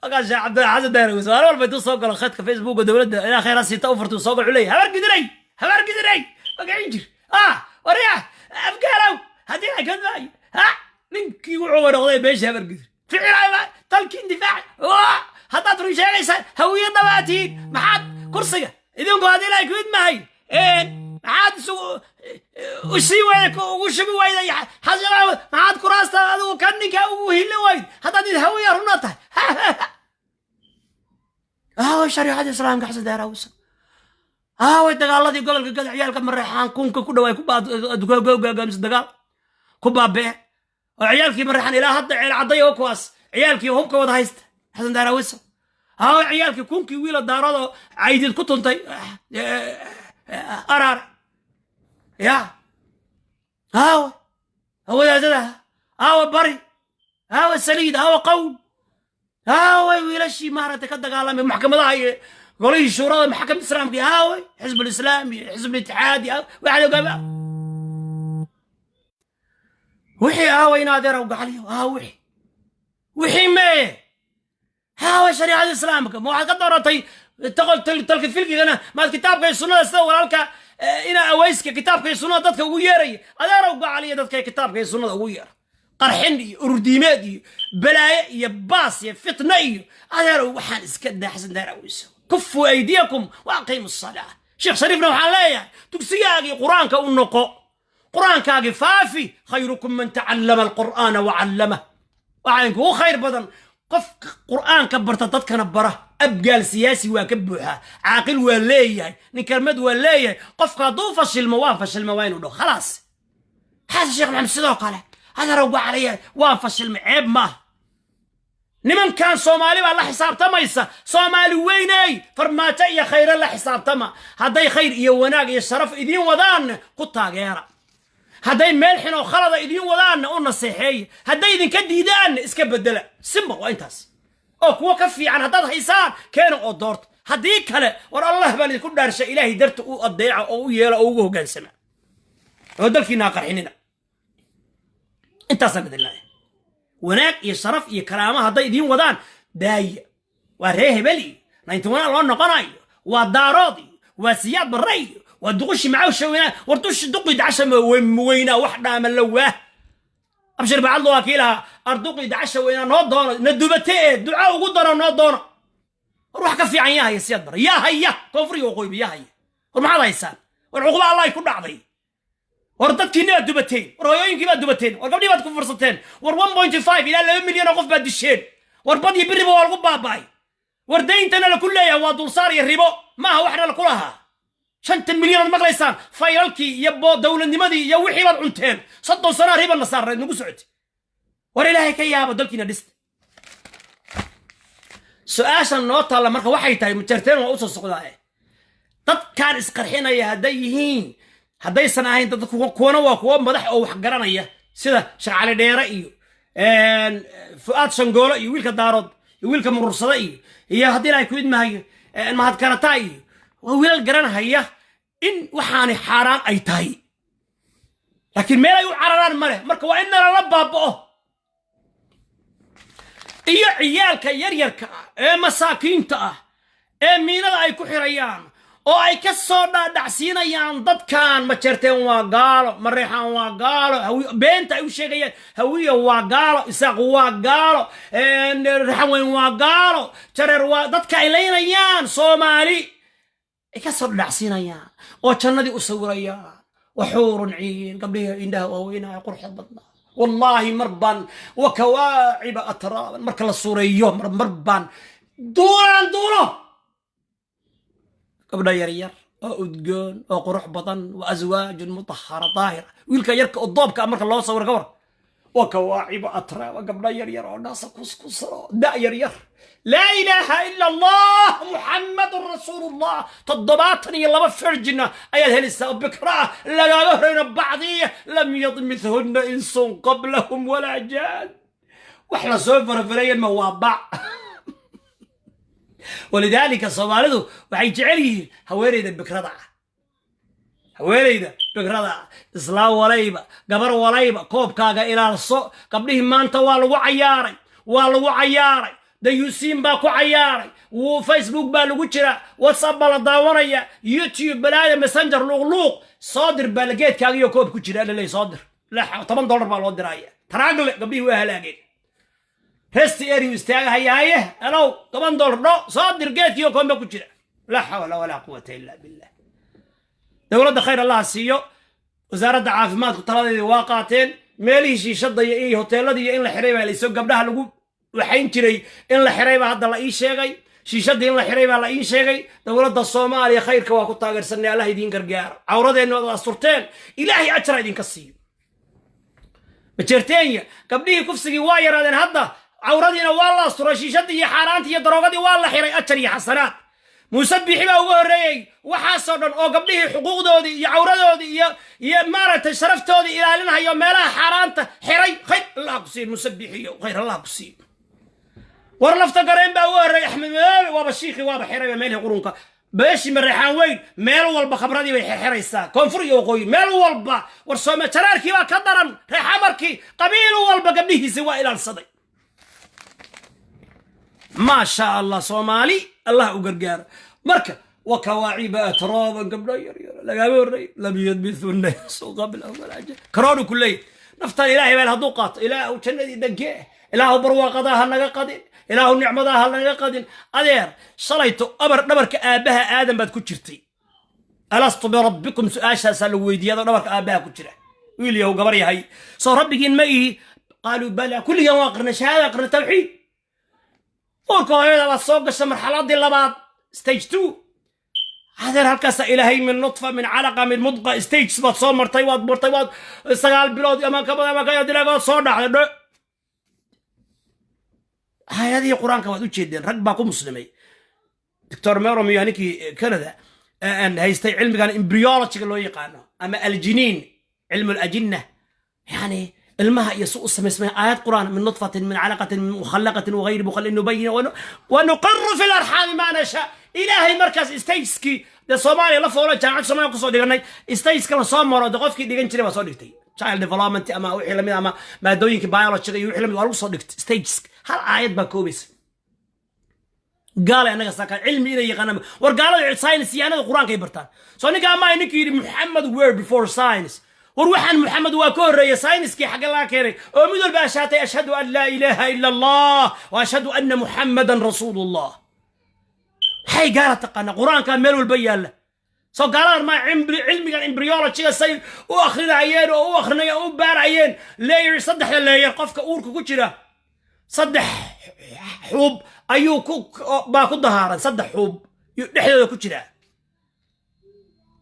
Markaas Sheekh Cabdilla Xasan Dayra Weys maalin walba intuu soo galo khadka Facebooka dowladda ilaa khayr ha siita u furtuu soo galo, wuxuu leeyahay: "Habar Gidiray, Habar Gidiray, magacin jir ah, waryaa Afgaalow, haddii ay kadmaayo ha." Ninkii wuxuu noqday beesha Habar Gidir ficilay talkiin difaac. Haddaad run sheegaysaan, Hawiye dhabaatiin, maxaad kursiga idinku haddii Ilaahay ku idmahay maxaad isugu u sii wayday, ugu shubi wayday Xasan? Maxaad kuraasta adigu kan ninka ugu hilin wayd haddaad id Hawiya runa tahay? Aaway shariicada Islaamka, Xasan Daarawsan? Aaway dagaaladii gobolka Gada, ciyaalka Mareexaan kunka ku dhawaay ku dagaal ku baabee oo ciyaalkii Mareexaan ilaa hadda Ceel Cadday oo kuwaas ciyaalkii hubka wada haysta? Xasan Daarawisa, aaway ciyaalkii kunkii wiila Daaradoo Caydid ku tuntay Araar ya? Aawa wadaadada? Aawa Bari? Aawa Saliid? Aawa Qowl? Aaway wiilashii maaragtay ka dagaalamay maxkamadaha iyo golihii shuurada maxkamadda Islaamka? Aaway Xisb Lislaam iyo Xisb Litixaad iyo waxaad ogaama wixii? Aaway in adeerow gacaliyo? Aaw wixii mee? Aaway shariicada Islaamka? Ma waxaad ka dooratay talka filkigana? Maad kitaabka iyo sunnada, sida walaalka ina Aweyska kitaabka iyo sunnada dadka ugu yeeraya? Adeerow gacaliya, dadka kitaabka iyo sunnada ugu yeera qarxin iyo ururdiimeed iyo balaaye iyo baas iyo fitna iyo adeerow waxaan iska daa. Xasan Daaraweyso, كفوا أيديكم وأقيموا الصلاة. Sheekh Shariifna waxaan leeyahay, dugsigaagii Qur-aanka u noqo, Qur-aankaagii faafi. خيركم من تعلم القرآن وعلمه. Waxaa idinkugu khayr badan qofka Qur'aanka barta dadkana bara. Abgaal siyaasi waa ka buuxaa, caaqil waa leeyahay, nin kelmad waa leeyahay. Qofka hadduu fashilmo, waan fashilma waa inuu dhaho, khalaas. Xasan Sheekh Maxamed sidoo kale, adeerow gacaliya, waan fashilmay, ceeb maaha. Nimankan Soomaali baa la xisaabtamaysa. Soomaali weyney, Farmaajo iyo Khayre la xisaabtama. Hadday khayr iyo wanaag iyo sharaf idiin wadaanna, ku taageera. Hadday meel xin oo khalada idiin wadaanna, u naseexeeya. Hadday idinka diidaanna, iska bedela. Simba waa intaas oo kuwo ka fiican haddaad haysaan keena oo doorta. Haddii kale, war Allah baan idinku dhaarsha, Ilaahay darta u adeeca oo u yeela oo ugu hoggaansama oo dalkiina ha qarxinina. Intaasaan idin leeyahay. Wanaag iyo sharaf iyo karaamo hadday idiin wadaan, daaya. Waa ree hebel iyo 91 loo noqonayo, waa Daarood iyo waa Siyaad Barre iyo Waa duqushi macawsha weynaa. War dushi duqi dacasha weynaa, wax dhaama la waah. Abshir Bacadlo waa kii lahaa: "Arduqi dacasha weynaa noo doono, na dubate ee duca ugu daro noo doono." War wax ka fiican yaa haya? Siyaad Bara yaa haya? Koonfuriga waqooyiba yaa haya? War maxaad haysaan? War cuquba Allah ku dhacday. War dadkiinni baad dubateen, war hooyooyinkii baad dubateen, war gabdhii baad ku fursateen, war 1.5 ilaa 2 milyan oo qof baad disheen. War bad iyo biriba waa lagu baaba'ay. War dayntana laku leeyahay waa dulsaar iyo ribo, maaha waxna laku lahaa. 5 milyan ood maqlaysaan, faylalkii iyo dowladnimadii iyo wixii baad cunteen. 30 sanaa riba na saarnayd nagu socotay. War Ilaahay ka yaabo, dalkiina dhista. Su-aashan noo taalla marka waxay tahay, Mujarteen waa usoo socdaa, dadkan isqarxinaya hadday yihiin, haddaysan ahayn dad, kuwana waa kuwo madax oo wax garanaya, sida Sheekh Cali Dheere iyo Fu'aad Shangoolo iyo wiilka Daarood iyo wiilka Murursade iyo haddii Ilaahay ku idmahayo Mahadkarataa, iyo waa wiilal garanhaya in waxaani xaaraan ay tahay, laakiin meel ay u cararaan ma leh. Marka waa in nalala baaba'o. Iyo ciyaalka yaryarka ah ee masaakiinta ah ee miinada ay ku xirayaan oo ay ka soo dhaadhacsiinayaan dadkan: Majeerteen waa gaalo, Mareexaan waa gaalo, beenta ay u sheegayaan, Hawiya waa gaalo, Isaaq waa gaalo, Raxanweyn waa gaalo, Jareer waa dadka ay laynayaan. Soomaali ay ka soo dhadhacsiinayaan oo jannadii u sawirayaan, wa xuurun ciin, gabdhihii indhaha waaweynaya, quruxda badnaa. Wallaahi mar baan wa kawaaciba atraaban marka la suureeyo, mar baan duulaan duulo, gabdha yaryar oo udgoon oo qurux badan, wa aswaajun mutahara daahira. Wiilka yarka oo doobka ah marka loo sawiro, ka war, wa kawaaciba atraaba, gabdha yaryar oo dhaasa kuskusano, da yaryar. Laa ilaaha ila Allah, Muxammadun rasuulullah. 72 virgin ah ayaad helaysaa oo bikra ah, lagaaga horeyno bacdiya, lam yadmithunna insun qablahum walaa jaan. Wax la soo farafareeyan ma waa bac. Walidaalika Soomaalidu waxay jecel yihiin haweeneyda bikrada ah, haweeneyda bikrada ah. Islaam walayba, gabar walayba, koobkaaga ilaalso. Gabdhihii maanta waa lagu cayaaray, waa lagu cayaaray. Dayuusiin baa ku cayaaray. Wuu Facebook baa lagu jiraa, WhatsApp baa la daawanaya, YouTube, balaaya, Messenger, luuqluuq, soo dir baa geedkaagiyo koob ku jira laley, soo dir. $10 baa loo diraya. Taraagle gabdhihii waa halaageen. Rest area istaagahayaaye, "Hello, $10 dho, soo dir, geedkiiyo koomba ku jira." Laa xawla walaa quwata illa billah. Dowladda khayr Allaha siiyo, wasaaradda caafimaadku taladeedii waa qaateen. Meelihii shiishadda iyo hoteeladii iyo in la xiray baa laysoo, gabdhaha lagu waxayn jiray in la xiray baa hadda la ii sheegay. Shiishadii in la xiray baa la ii sheegay. Dowladda Soomaaliya khayrka waa ku taageersanay. Allah idiin gargaaro. Cawradeenna waad asturteen, Ilaahay ajra idinka siiyo. Majeerteenya gabdhihii kufsigii waa yaraadeen hadda, cawradiina waa la asturay, shiishadii iyo xaaraantii iyo daroogadii waa la xiray. Ajar iyo xasanaad. Muuse Biixi baa uga horreeyey waxaasoo dhan oo gabdhihii xuquuqdoodii iyo cawradoodii iyo maaragtay sharaftoodii ilaalinhayo, meelaha xaaraanta xiray. Khayr Allah ku siiyo, Muuse Biixiyo, khayr Allah ku siiyo. War Lafta Gareen baa uga horreeyey. Axmed Madoobe waaba shiikii, waaba xirayba meelihii qurunka. Beeshii Mareexaan weyn meel walba khamradii bay xirxiraysaa, koonfur iyo waqooyi, meel walba. War soome jaraarkii baa ka daran, reexamarkii qabiil walba gabdhihiisi waa ilaalsaday. Maa sha Allah, Soomaali Allah u gargaaro. Marka wa kawaaciba atraaban, gabdho yaryar lagaama horreey, lam yadmithunna insu qablahum walaa jaan. Karoonu ku leeyahy naftan Ilaahay beel hadduu qaato. Ilaahu jannadii dhagee, Ilaahu barwaaqadaa ha naga qadin, Ilaahu nicmadaa ha naga qadin. Adeer, shalayto abar dhabarka aabbaha Aadan baad ku jirtay. Alastu birabbikum? Su-aashaasaa lagu weydiiya adoo dhabarka aabbaha ku jira. Wiil yahow, gabar yahay, soo rabbigiin ma ihi? Qaaluu bala. Kulligan waa qirna shahaada, qirna tawxiid. Uurka hooyada baad soo gasha, marxaladii labaad, stage two. Adeer, halkaasa Ilaahay min nutfa, min calaqa, min mudqa, stages baad soo martay, waad martay, waad 9 bilood ama ka badan ama ka dilaa waad soo dhacday. Dho aayadihii Qur-aanka waad u jeedeen, rag baa ku muslimay. Doctor Merom iyo ninkii Canada haystay cilmigan embryologyga loo yaqaano ama aljiniin, cilmu alajinna, yani ilmaha iyo si u samaysmay, aayad Qur'aan: min nutfatin, min calaqatin, min mukhallaqatin wagayri mukhallaqin, nubayin wanuqiru fi larxaami ma nasha. Ilaahay markaas stageskii dee Soomaaliya la foolo, jaamacadda Soomaaliya kusoo dhiganay, stageska la soo maro, de qofkii dhigan jiray baa soo dhigtay child development ama wixii lamid, ama maadooyinka biologyga iyo wixii lamid waa lagu soo dhigtay. Stages hal aayad baa koobaysa. Gaalay annaga saka cilmi inay yaqaanaan. War gaalada science yahanada Qur-aankay bartaan. Soo ninkaa maa ninkii yidhi "Muxamed were before science"? War waxaan Muxamed waa ka horreeya science-kii xagga laga keenay oo mid walba ashaatay "Ashhadu an laa ilaaha ila Allah wa ashhadu anna Muxammadan rasuulullah"? Maxay gaala taqaanaa? Qur-aankaa meel walba yaalla. Soo gaaladan maa cilmigan embryology-ga say u akrinayeen oo u akrinayeen oo u baarayeen layer, saddexda layer qofka uurka ku jira, saddex xuub ayuu ku baa ku dahaaran, saddex xuub yuu dhexdooda ku jiraa.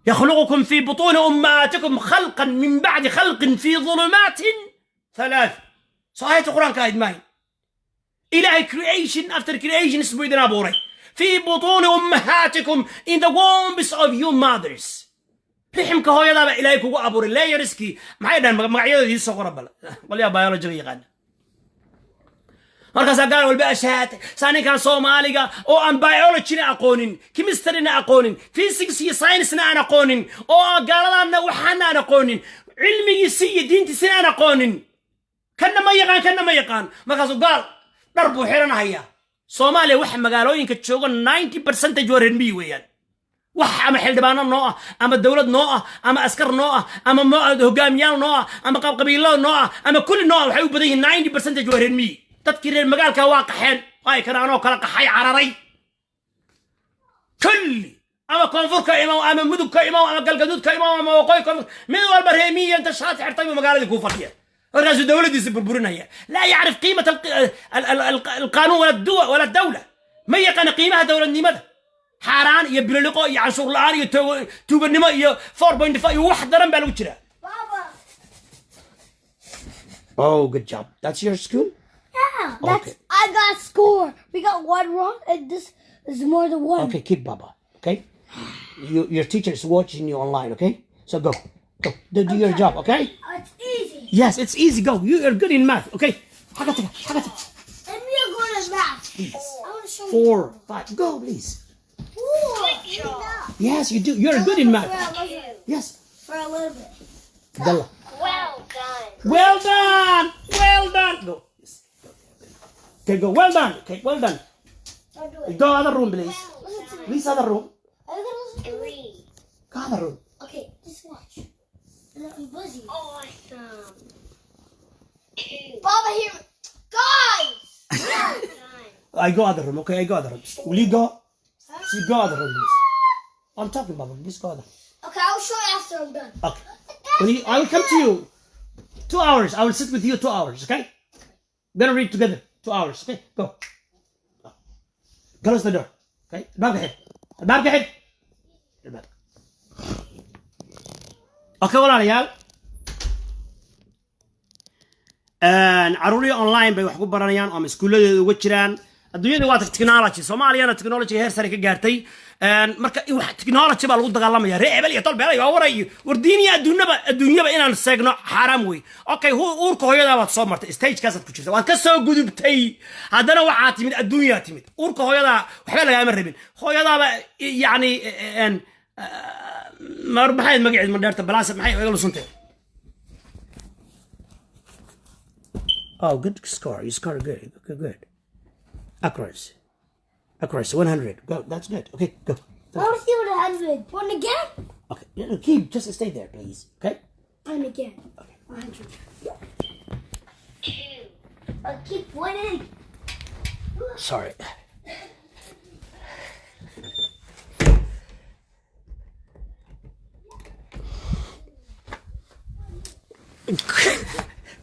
"يخلقكم في بطون أمهاتكم خلقا من بعد خلق في ظلمات ثلاث". Soo aayadta Qur-aanka ahayd maahay? Ilaahay creation after creation isbuu idin abuuray. "في بطون أمهاتكم", in the wombs of your mothers, riximka hooyadaaba Ilaahay kugu abuuray. Layers-kii maxay dhahan? Magacyadooda ii soo qora bal, qolyaha biology-ga yaqaana. Markaasaa gaal walba ashaatay. Saa ninkan Soomaaliga oo aan biology-na aqoonin, chemistry-na aqoonin, physics iyo science-na aan aqoonin, oo gaaladaana waxaana aan aqoonin, cilmigiisi iyo diintiisina aan aqoonin, kanna ma yaqaan, kanna ma yaqaan. Markaasuu gaal dhar buu xiranahaya. Soomaaliya waxa magaalooyinka jooga 90% waa reer miyi weeyaan. Wax ama xildhibaano noo ah, ama dowlad noo ah, ama askar noo ah, ama hogaamiyaal noo ah, ama qabqabiilo noo ah, ama kulli noo ah, waxay u badan yihiin 90% waa reer miyi. Dadkii reer magaalka waa qaxeen, ay kan anoo kala qaxay, cararay kulli. Ama koonfur ka imow, ama Mudug ka imow, ama Galgaduud ka imow, ama waqooyi, koonfur, mid walba reer miyi inta shaati xirtay buu magaaladii kuu fadhiya. Markaasuu dowladdiisa burburinaya. Laa yacrif qiimata alqaanuun wala duwa wala dawla. Ma yaqaana qiimaha dowladnimada. Xaaraan iyo bililiqo iyo canshuur la-aan iyo tuuganimo iyo 4.5 iyo wax daran baa lagu jiraa. Baba. Oh, good job. That's your school? Yeah, that's Okay. I got score. We got one wrong, and this is more than one. Okay, keep Baba. Okay, your teacher is watching you online. Okay, so go, go, do your job. Okay. It's easy. Yes, it's easy. Go. You are good in math. Okay. Xagga taga, xagga taga. And we are going to math. Please. I want to show you. Four, five. Go, please. Four. Yes, you do. You're good in math. For a little bit. Yes. For a little bit. Abdallah. Well done. Well done. Well done. Go. Yes. Okay, go. Well done. Okay, well done. Don't do it. Go other room, please. Listen to me. Please, other room. Are you gonna listen to me? Three. Go other room. Okay, just watch. I'm busy. Awesome. Two. Baba, here. Guys! Well done. I go other room. Okay, I go other room. Will you go? You go other room, please. I'm talking, Baba. Please go other. Okay, I'll show you after I'm done. Okay. I will come to you. 2 hours. I will sit with you 2 hours. Okay. We're gonna read together. 2 hours. Okay. Go. Close the door. Okay. الباب xidh. Albaabka xidh. Albaabka. Okay, walaalayaal. Caruurii online bay wax ku baranayaan ama iskuulladeeda uga jiraan. Adduunyada waa technology. Soomaaliyana technology heer sare ka gaartay. Marka wax technology baa lagu dagaalamaya. Ree ebel iyo tolbeelay waa waray. War diiniya adduunyaba, adduunyaba inaan seegno xaaraam wey. Okay, uurka hooyadaa baad soo martay, stage-kaasaad ku jirta, waad ka soo gudubtay. Haddana waxaa timid adduunyaa timid. Uurka hooyadaa waxba lagaama rabin. Hooyadaaba yacni mar maxay magaceed mandheerta balaas maxay iga lusuntay? Oh, good score. You scored good. Good, good. Accuracy. Accuracy, 100. Go. That's good. Okay, go. I want to see what 100. One again? Okay. Yeah, keep, just stay there, please. Okay? And again. Okay. 100. Two. I'll keep winning. Sorry.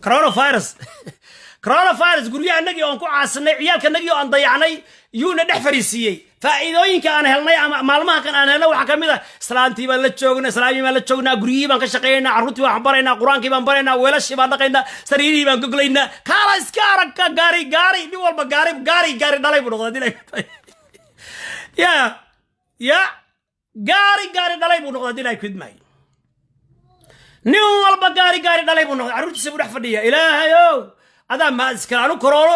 Coronavirus, coronavirus guryahanagii oon ku caasinay, ciyaalkanagii oo aan dayacnay, yuuna dhex fariisiiyey. Faa'iidooyinka aan helnay ama maalmaha kan aan helnay waxaa ka mid a islaantii baan la joognaa, islaamii baan la joognaa, guryihii baan ka shaqaynaynaa, carruurtii baan baraynaa, Qur-aankii baan baraynaa, weelashii baan dhaqaynaa, sariirihii baan goglaynaa. Kaala iska aragka gaari gaari, nin walba gaari gaari gaari dhalay buu noqday. Ya ya, gaari gaari dhalay buu noqday. Hadii kidmay, nin walba gaari gaari dhalay buu noqday. Carruurtiisa buu dhex fadhiya. Ilaahayow, adaa mahad iskale. Anu koroono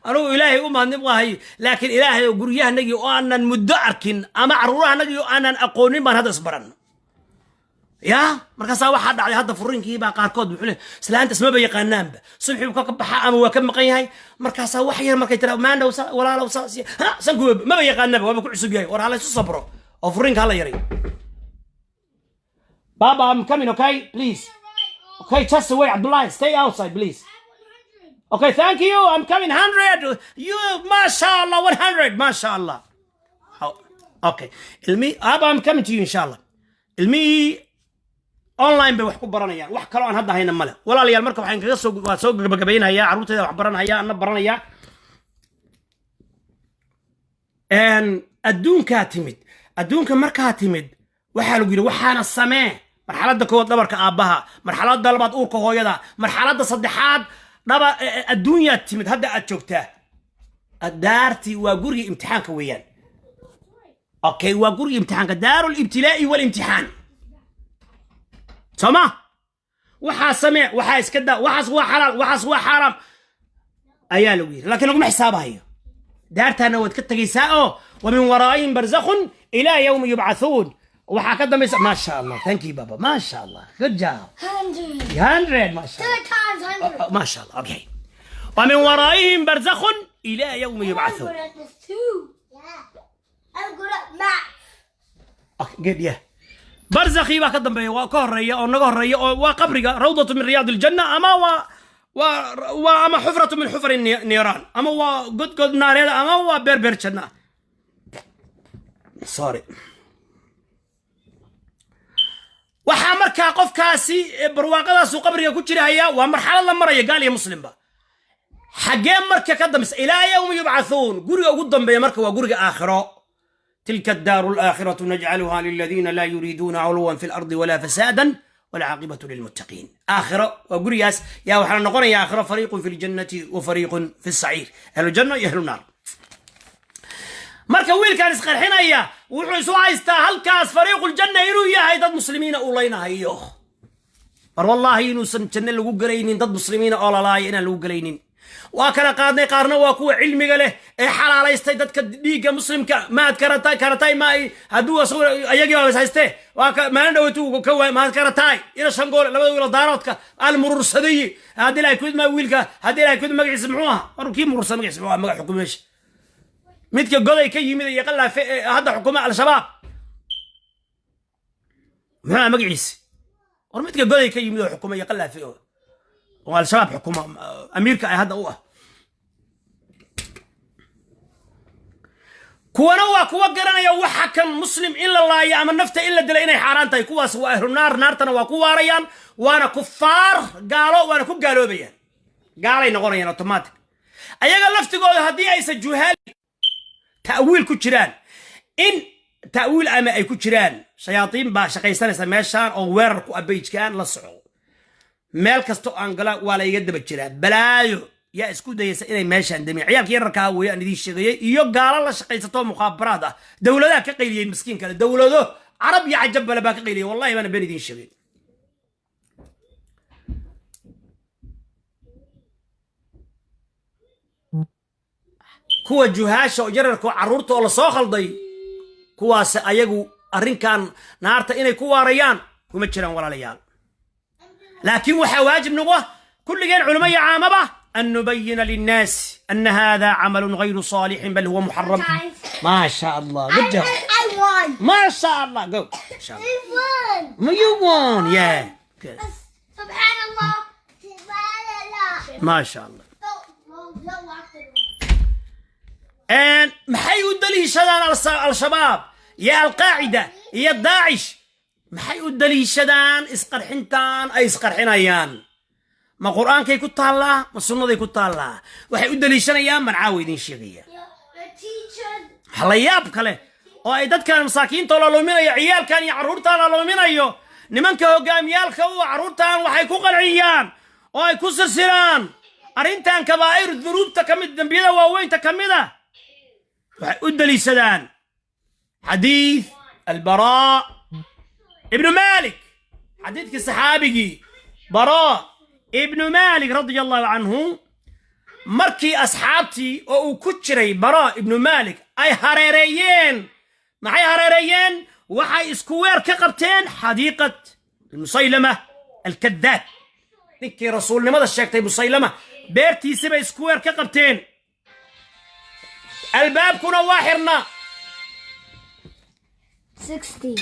anugu Ilaahay u mahadnib ahay, laakiin Ilaahayow, guryahanagii oo aanan muddo arkin ama carruurahanagii oo aanan aqoonin baan hadda isbaran. Ya markaasaa waxaa dhacday hadda furiinkiibaa qaarkood wuxuu leeyahay islaanta ismaba yaqaanaanba. Subxii buu ka baxaa ama waa ka maqan yahay. Markaasaa wax yar markay tira, "Maandhow walaalow," saas ha sanku maba yaqaanaba, waaba ku cusub yahay. War hala isu sabro oo furiinka hala yaray. Baba, I'm coming, okay? Please. Okay, just wait, Abdullah, stay outside, please. Okay, thank you. I'm coming. 100. You, mashallah, 100. Mashallah. Okay. Ilmi, Abba, I'm coming to you, inshallah. Ilmi online bay wax ku baranayaan. Wax kaloo aan hadda hayna male. Walaalayaal, marka waxaan kaga soo waa soo gabagabaynayaa, carruurtayda wax baranaya, anna baranaya. Adduunkaa timid. Adduunka markaa timid, waxaa lagu yidhi waxaana samee. Marxaladda koowaad dhabarka aabbaha, marxaladda labaad uurka hooyada, marxaladda saddexaad dhaba adduunyaad timid. Hadda aad joogtaa daartii waa guriga imtixaanka weeyaan. Okay, waa guriga imtixaanka, daaru libtilaa'i walimtixaan, soo ma? Waxaa samee, waxaa iska daa, waxaas waa xalaal, waxaas waa xaaraam ayaa lagu yidhi, laakiin laguma xisaabahayo. Daartaana waad ka tegaysaa oo wa min waraa'ihim barzakhun ilaa yawmi yubcathuun. Waxaa ka dambaysa. Maasha Allah, thank you, baba. Maasha Allah, good job. 100. 100, maasha Allah. Two times 100. Maasha Allah. Okay, wa min waraa'ihim barzakhun ilaa yawmi I'm yubcathuun. good at this too. Yeah. I'm good at math. Okay, good, yeah. Barzakhii baa ka dambeeya, waa ka horeeya oo naga horeeya oo waa qabriga, rawdatu min riyaad aljanna ama waa ama xufratu min xufri niiraan ama waa godgod naareeda ama waa beer beer janna ah. Sorry. Waxaa markaa qofkaasi barwaaqadaasuu qabriga ku jirahaya waa marxalad la maraya, gaal iyo muslimba. Xaggee marka ka dambaysa? Ilaa yawmi yubcathuun. Guriga ugu dambeeya marka waa guriga aakhiro. تلك الدار الآخرة نجعلها للذين لا يريدون علوا في الأرض ولا فسادا والعاقبة للمتقين. آخرة وقرياس يا وحنا نقول يا آخرة فريق في الجنة وفريق في السعير، أهل الجنة أهل النار. Marka wiilkan isqarxinaya wuxuu isu haystaa halkaas fariiquljanna inuu yahay, dad muslimiina uu laynahayo. War wallaahi inuusan janno lagu gelaynin dad muslimiina oo lalaaya inaan lagu gelaynin. Waa kala qaadnay. Qaarna waa kuwa cilmiga leh ee xalaalaystay dadka dhiigga muslimka. Maad karatay karatay ma hadduu asagu ayagii baa is haystee. Waa ka maalin dhaweytu ka waay maad karatay ina shangoole, labada wiilo daaroodka almurursadayi. Haddii ilahay kudma wiilka, haddii ilahay kudma, magaciisa muxuu ahaa? War kii murursada magaciisa muxuu ahaa? Magac xukumeesha midka goday ka yimid iyo qalaafe ee hadda xukuma Al-Shabaab muxuu ahaa magaciisi? War midka goday ka yimid oo xukuma iyo qalaafe oo Al-Shabaab xukuma, amiirka ay hadda u ah. Kuwana waa kuwa garanaya waxa kan muslim in la laayo ama nafta in la dila inay xaaraan tahay. Kuwaas waa ahlu naar, naartana waa ku waarayaan, waana kufaar, gaalo, waana ku gaaloobayaan, gaalay noqonayaan automatic. Ayaga laftigooda haddii aysan juhaal ta'wiil ku jiraan, in ta'wiil ama ay ku jiraan shayaaiin baa shaqaysanaysa meeshaan oo weerar ku abayjkaan la soco. Meel kasta oo aan gala waa la iga daba jiraa. Balaayo yaa isku dayaysa inay meeshaan damiyan, ciyaalka yararkaa weeye aan idiin sheegayay iyo gaalo la shaqaysato mukhaabaraad ah. Dowladaha ka qayliyey miskiin kale, dowlado Carab iyo cajab bale baa ka qayliyey. Wallahi baana been idiin sheegay. Kuwa juhaasha oo yararka oo carruurta oo lasoo khalday, kuwaas ayagu arrinkan naarta inay ku waarayaan kuma jiraan, walaalayaal. Laakiin waxaa waajib nagu ah kulligeen, culimo iyo caamaba, an nubayina linnaasi ana hada camalun gayru saalixin bal huwa muxaram. Times. Ma sha Allah, good job. I won. Ma sha Allah, go. Masha Allah. I won. You won, yeah. Good. Subhanallah. Subhanallah. Ma sha Allah. No, no, no, lock the door. Maxay u daliishadaan Al-Shabaab iyo Alqaacida iyo Daacish? Maxay u daliishadaan isqarxintan ay isqarxinayaan? Ma Qur'aankay ku taallaa? Ma sunnaday ku taallaa? Waxay u daliishanayaan baan caawa idiin sheegaya. Yeah, the teacher. La yaab kale oo ay dadkan masaakiinta la luminayo, ciyaalkan iyo carruurtan la luminayo, nimanka hogaamiyaalka u carruurtan waxay ku qanciyaan oo ay ku silsilaan arrintan kabaa'ir dunuubta ka mid, dembiyada waaweynta ka mid a. Waxay u daliishadaan xadiid Albaraa Ibnu Malik, xadiidkii saxaabigii Baraa Ibnu Malik radia Allahu canhu, markii asxaabtii oo uu ku jiray Baraa Ibnu Malik ay hareereeyeen. Maxay hareereeyeen? Waxay isku weer ka qabteen xadiiqat Musaylama alkadaab, ninkii rasuulnimada sheegtay, Musaylama beertiisi bay square ka qabteen, albaabkuna waa xirnaa. 60.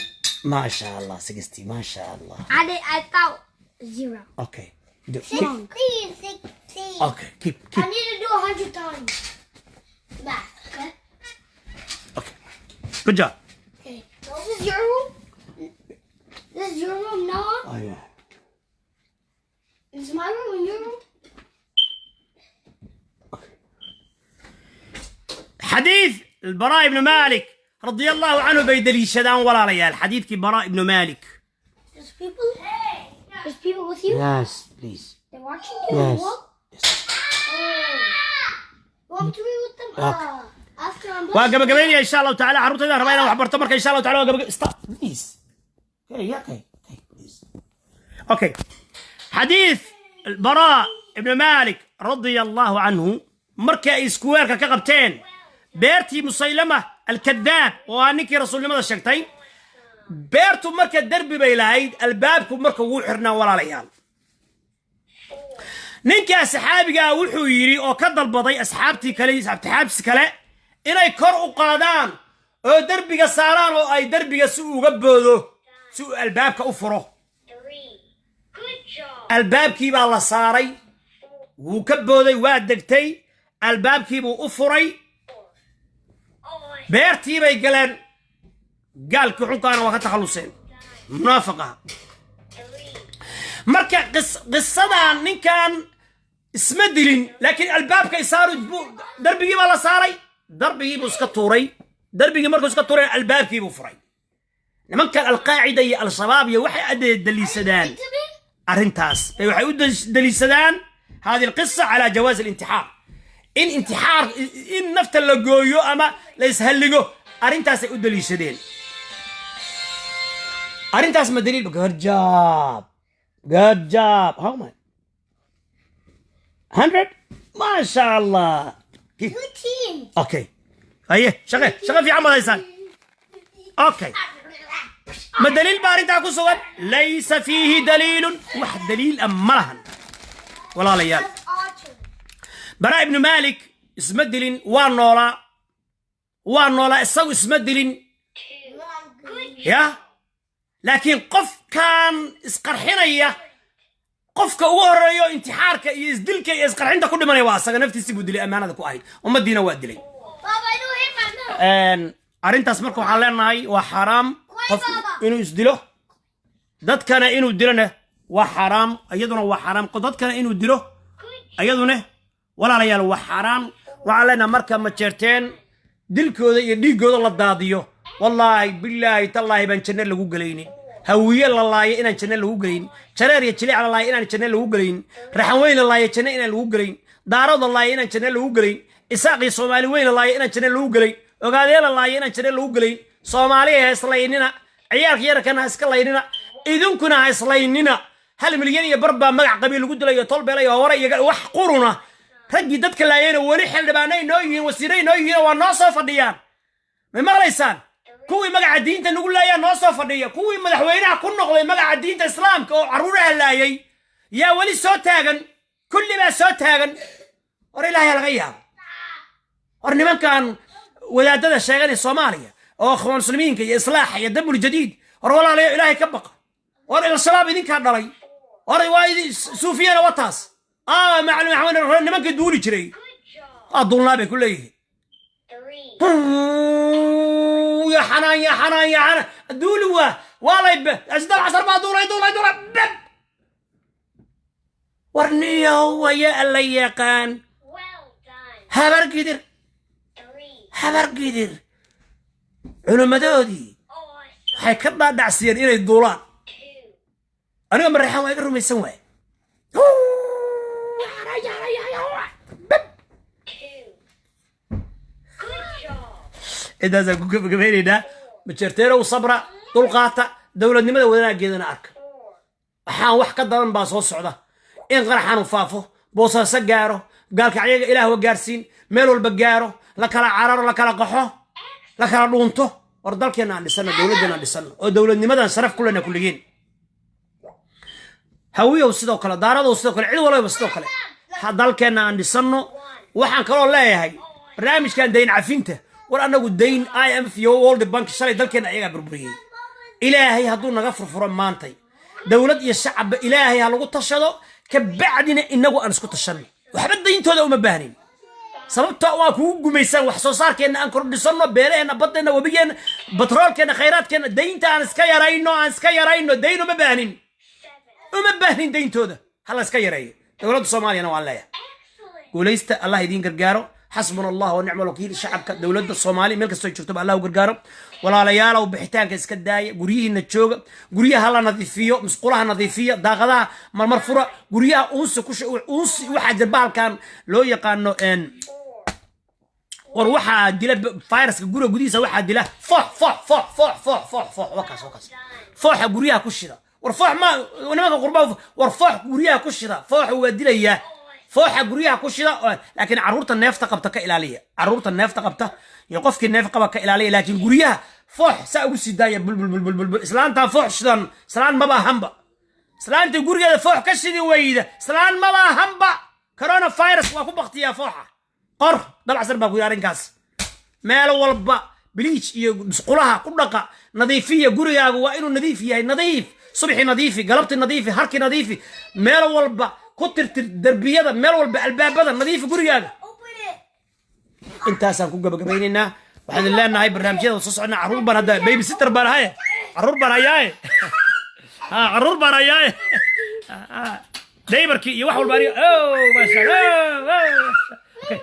Maasha Allah, 60, maasha Allah. I did, I thought zero. Okay. Wrong. 60. Okay, keep keep. I need to do 100 times. Math, okay? Okay, good job. Okay. This is your room? This is your room now? Oh yeah. This is my room and your room? Okay. Xadiis Albaraa ibnu Malik radia Allahu canhu bay daliishadaan, walaalayaal, xadiidkii Baraa ibnu Malik. There's people? There's people with you? Yes, please. They're watching you? Yes. What? Yes. Oh. Want to be with them? Okay. After I'm Waa gabagabaynaya, insha Allahu tacala. Carruurtayda rabaa inaan wax barto marka, insha Allahu tacala, waa gabagab. Stop, please. Okay, yeah, okay, please. Okay, xadiis Baraa ibnu Malik radia Allahu canhu, markii ay square-ka ka qabteen beertii Musaylama alkadaab, oo ah ninkii rasuulnimada sheegtay, beertu marka derbi bay lahayd, albaabku marka wuu xirnaa, walaalayaal. Ninkaa saxaabigaa wuxuu yidhi oo ka dalbaday asxaabtii kale, asxaabsi kale, inay kor u qaadaan oo derbiga saaraan oo ay derbiga si uu uga boodo, si uu albaabka u furo. 3. Good job. Albaabkii baa la saaray, wuu ka booday, waa degtay, albaabkiibuu u furay. Awesome. Beertii bay galeen, gaalkii xunkaana waa ka takhalluseen, munaafiqaha. 3. Marka qisadan ninkan isma dilin, laakiin albaabka isaaru, darbigii baa la saaray, darbigii buu iska tuuray. Darbigii markuu iska tuuray, albaabkii buu furay. Nimankan Alqaacida iyo Al-Shabaab iyo waxay adee daliishadaan arrintaas bay, waxay u daliishadaan hadihi alqisa calaa jawaaz alintixaar, in intixaar, in nafta la gooyo ama la ishalligo, arrintaasay u daliishadeen. Arrintaas ma daliil? Good job, good job. How much? 100, maasha Allah. Good team. Okay, haye, shaqe, shaqo fiican baad haysaan. Okay, ma daliil baa arrintaa ku sugan? Laysa fiihi daliilun, wax daliil a ma lahan, walaalayaal. That's Archer. Baraa ibnu Malik isma dilin, waa noolaa, waa noolaa, isagu isma dilin. 2. Good. Ya, laakiin qofkan isqarxinaya, qofka ugu horeeyo intixaarka iyo isdilka iyo isqarxinta ku dhimanaya waa asaga. Naftiisi buu dilay, ammaanada ku ahayd ummaddiina waa dilay. Baba, I don't hit my mouth. Arrintaas marka waxaan leenahay waa xaaraam qofku inuu isdilo, dadkana inuu dilona waa xaaraam, iyaduna waa xaaraam, dadkana inuu dilo iyaduna, walaalayaal, waa xaaraan. Waxaan leenahay marka Majeerteen dilkooda iyo dhiiggooda la daadiyo, wallaahi, bilaahi, tallaahi baan janno lagu gelaynin. Hawiye la laayo inaan janno lagu gelayn, Jareer iyo Jilic la laayo inaan janno lagu gelayn, Raxan Weyn la laayo janno inaan lagu gelayn, Daarood la laayo inaan janno lagu gelayn, Isaaq iyo Soomaali Weyn la laayo inaan janno lagu gelayn, Ogaadee la laayo inaan janno lagu gelayn. Soomaaliya ha islaynina, ciyaalka yararkana ha iska laynina, idinkuna ha islaynina. 1.5 milyan baa magac qabiil lagu dilayo, tolbeelay oo hore iyo wax quruna. Raggii dadka laayayna weli xildhibaanay noo yihiin, wasiiray noo yihiin, waa noo soo fadhiyaan. May maqlaysaan? Kuwii magaca diinta nagu laayaa noo soo fadhiya, kuwii madaxweynaha ku noqday magaca diinta Islaamka oo carruuraha laayay yaa weli soo taagan, kulli baa soo taagan. War Ilaahay laga yaabo. War nimankan wadaadada sheeganaya Soomaaliya oo Ikhwaan Muslimiinka iyo Islaaxa iyo Damul Jadiid, war walaalayo, Ilaahay ka baqa. War Al-Shabaab idinkaa dhalay. War waa suufiyana wataas macalin Maxamed, nimankii duuli jiray waa duulnaa bay ku leeyihiin. Ya xanaan, ya xanaan, ya xanaan, duuli waa lay asdal casar baa duulay, duulay, duulay beb. War niyow, waya alla yaqaan. Habar Gidir, Habar Gidir culimmadoodii waxay ka dhaadhacsiyeen inay duulaan. Aniga Mareexaan waa iga rumaysan waaye. Beb. Intaasaan ku gabagabeynaynaa. Majeerteerow, sabra, dulqaata, dowladnimada wanaageedana arka. Waxaan wax ka daran baa soo socda, in qaraxaanu faafo, Boosaaso gaaro, Gaalkacyaga Ilaahwa gaarsiin, meel walba gaaro, la kala cararo, la kala qaxo, la kala dhuunto. War dalkeenna aan dhisano, dowladdeena aan dhisano, oo dowladnimadan sharaf ku lena kulligiin. Hawiyow sidoo kale, Daaradow sidoo kale, cid walbayba sidoo kale, ha dalkeenna aan dhisanno. Waxaan kaloo leeyahay barnaamijkan dayn cafinta, war annagu dayn IMF iyo World Bank shalay dalkeenna ayagaa burburiyey. Ilaahay hadduu naga furfuro maantay, dowlad iyo shacabba Ilaahay ha lagu tashado, kabacdina inagu aan isku tashanno. Waxba dayntooda uma baahnin, sababta waa kugu gumaysaan. Wax soo saarkeenna aan kordhisanno, beeraheenna, baddeenna, webigeenna, batroolkeenna, khayraadkeenna. Daynta aan iska yarayno, aan iska yarayno. Dayn uma baahnin, uma baahnin dayntooda. Ha la iska yareeyo. Dowladda Soomaaliyana waan leeyahay, guulaysta, Allah idiin gargaaro. Xasbuna Allah wa nicma alwakiil. Shacabka, dowladda Soomaaliya meel kastoo joogtoba Allah u gargaaro. Walaalayaalow, bixitaanka iska daaya, guryihiina jooga. Guryaha la nadiifiyo, musqulaha nadiifiya, daaqadaha marmar fura, guryaha uunsi ku uunsi. Waxaa jira bahalkan loo yaqaano war waxaa dila viruska guriga gudihiisa, waxaa dila foox, foox, foox, foox, foox, foox, foox. Wakaas, wakaas fooxa guryaha ku shida. War foox ma nimanka qurba, war foox guryaha ku shida. Fooxa waa dilayaa, fooxa guryaha ku shida. Laakiin carruurta neefta qabta ka ilaaliya, carruurta neefta qabta iyo qofkii neef qaba ka ilaaliya. Laakiin guryaha foox saa ugu sii daaya, bulbul bulbul bulbul. Islaantaa foox shidan islaan maba ahanba. Islaantii gurigeeda foox ka shidi weyda islaan maba ahanba. Coronavirus waa ku baktiyaa fooxa. Qor Dabacsan baa ku yidhi arrinkaas. Meel walba bleach iyo musqulaha ku dhaqa, nadiifiya. Gurigaagu waa inuu nadiif yahay, nadiif. Subxi nadiifi, galabti nadiifi, harki nadiifi, meel walba ku tirtir, derbiyada, meel walba, albaabada nadiifi gurigaaga. Intaasaan ku gabagabaynaynaa. Waxaan idin leenahay barnaamijyada soo socnaa. Carruur baan hadda baby sitter baan ahaye, carruur baan hayaaye, ha, carruur baan hayaaye, diaperkii iyo wax walba aniga. Oh, maasha Allah. Okay,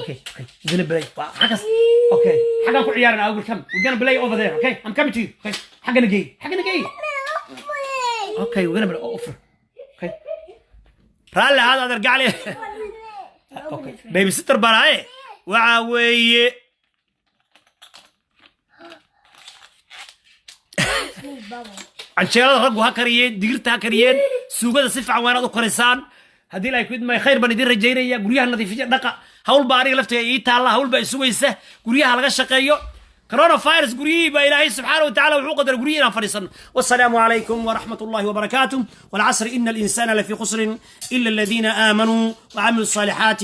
okay, okay. We're gonna play. Xaggas. Okay, xaggan ku ciyaarana. I will come. We're gonna play over there. Okay, I'm coming to you. Okay, xaggana geey, xaggana geey. Okay, we're gonna play over. Okay, raalli ahaada, adeer gacli. Okay, baby sitter baan ahaye. Waxa weeye canjeelada raggu ha kariyeen, digirta ha kariyeen, suugada si fiican waa inaad u karisaan. Haddii Ilahay ku idmay, khayr baan idin rajaynaya. Guryaha nadiifiya, dhaqa. Hawl baa aniga laftiga ii taalla, hawl baa isugaysa. Guryaha laga shaqeeyo. Coronavirus guryihii baa Ilaahay subxaana wa tacala wuxuu qadaray guryihii inaan fadhiisano. Wasalaamu calaykum waraxmat ullahi wabarakaatu. والعصر إن الإنسان لفي خسر إلا الذين آمنوا وعملوا الصالحات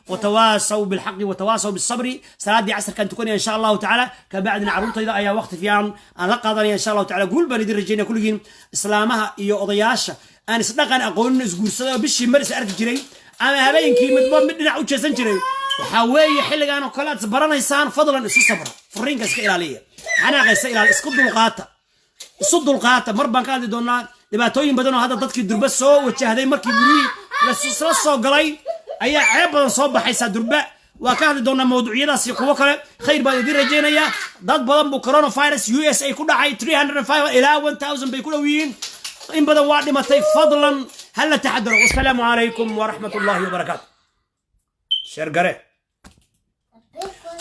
وتواصوا بالحق وتواصوا بالصبر. Salaadii casarkaan tukanaya insha Allahu tacaala, kabacdina carruurtayda ayaa waqti fiican aan la qaadanaya insha Allahu tacala. Guul baan idin rajaynaya kulligiin. Islaamaha iyo odayaasha aan isdhaqan aqoonin, isguursada oo bishii mar is arki jiray ama habeenkii midba mid dhinac u jeesan jiray, waxaa weeye xilligaan oo kale aad isbaranaysaan. Fadlan isu sabra, furiinka iska ilaaliya, xanaaqa iska ilaaliya, isku dulqaata, isu dulqaata. Mar baan ka hadli doonaa dhibaatooyin badan oo hadda dadkii durba soo wajahday markii guryihii lasla soo galay ayaa ceeb badan soo baxaysaa durba. Waa ka hadli doonaa mawduucyadaas iyo kuwo kale. Khayr baan idin rajaynayaa. Dad badan buu coronavirus USA ku dhacay, 305 ilaa 1000 bay ku dhow yihiin. In badan waa dhimatay. Fadlan ha la taxadaro. Wasalaamu calaykum waraxmat ullahi wabarakaatu. Share garee.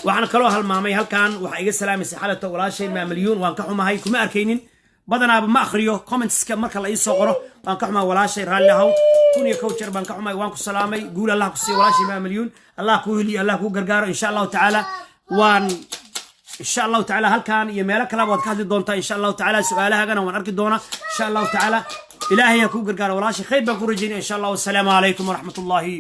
Waxaan kaloo halmaamay, halkan waxaa iga salaamaysa xalata walaashay Maamalyuun. Waan ka xumahay, kuma arkaynin. Badanaaba ma akhriyo commentska marka la iisoo qoro. Waan ka xumahay walaashay, raalli ahow. 1001 jeer baan ka xumahay. Waan ku salaamay. Guul Allah ku siiyo walaashay Maamalyuun. Allah kuu heliyo, Allah kuu gargaaro insha Allahu tacaala. Waan insha Allahu tacaala halkan iyo meelo kaleba waad ka hadli doontaa insha Allahu tacaala. Su-aalahaagana waan arki doonaa insha Allahu tacaala. Ilaahay ha kuu gargaaro walaashay. Khayr baan ku rajaynaya insha Allah. Wasalaamu calaykum waraxmat ullahi.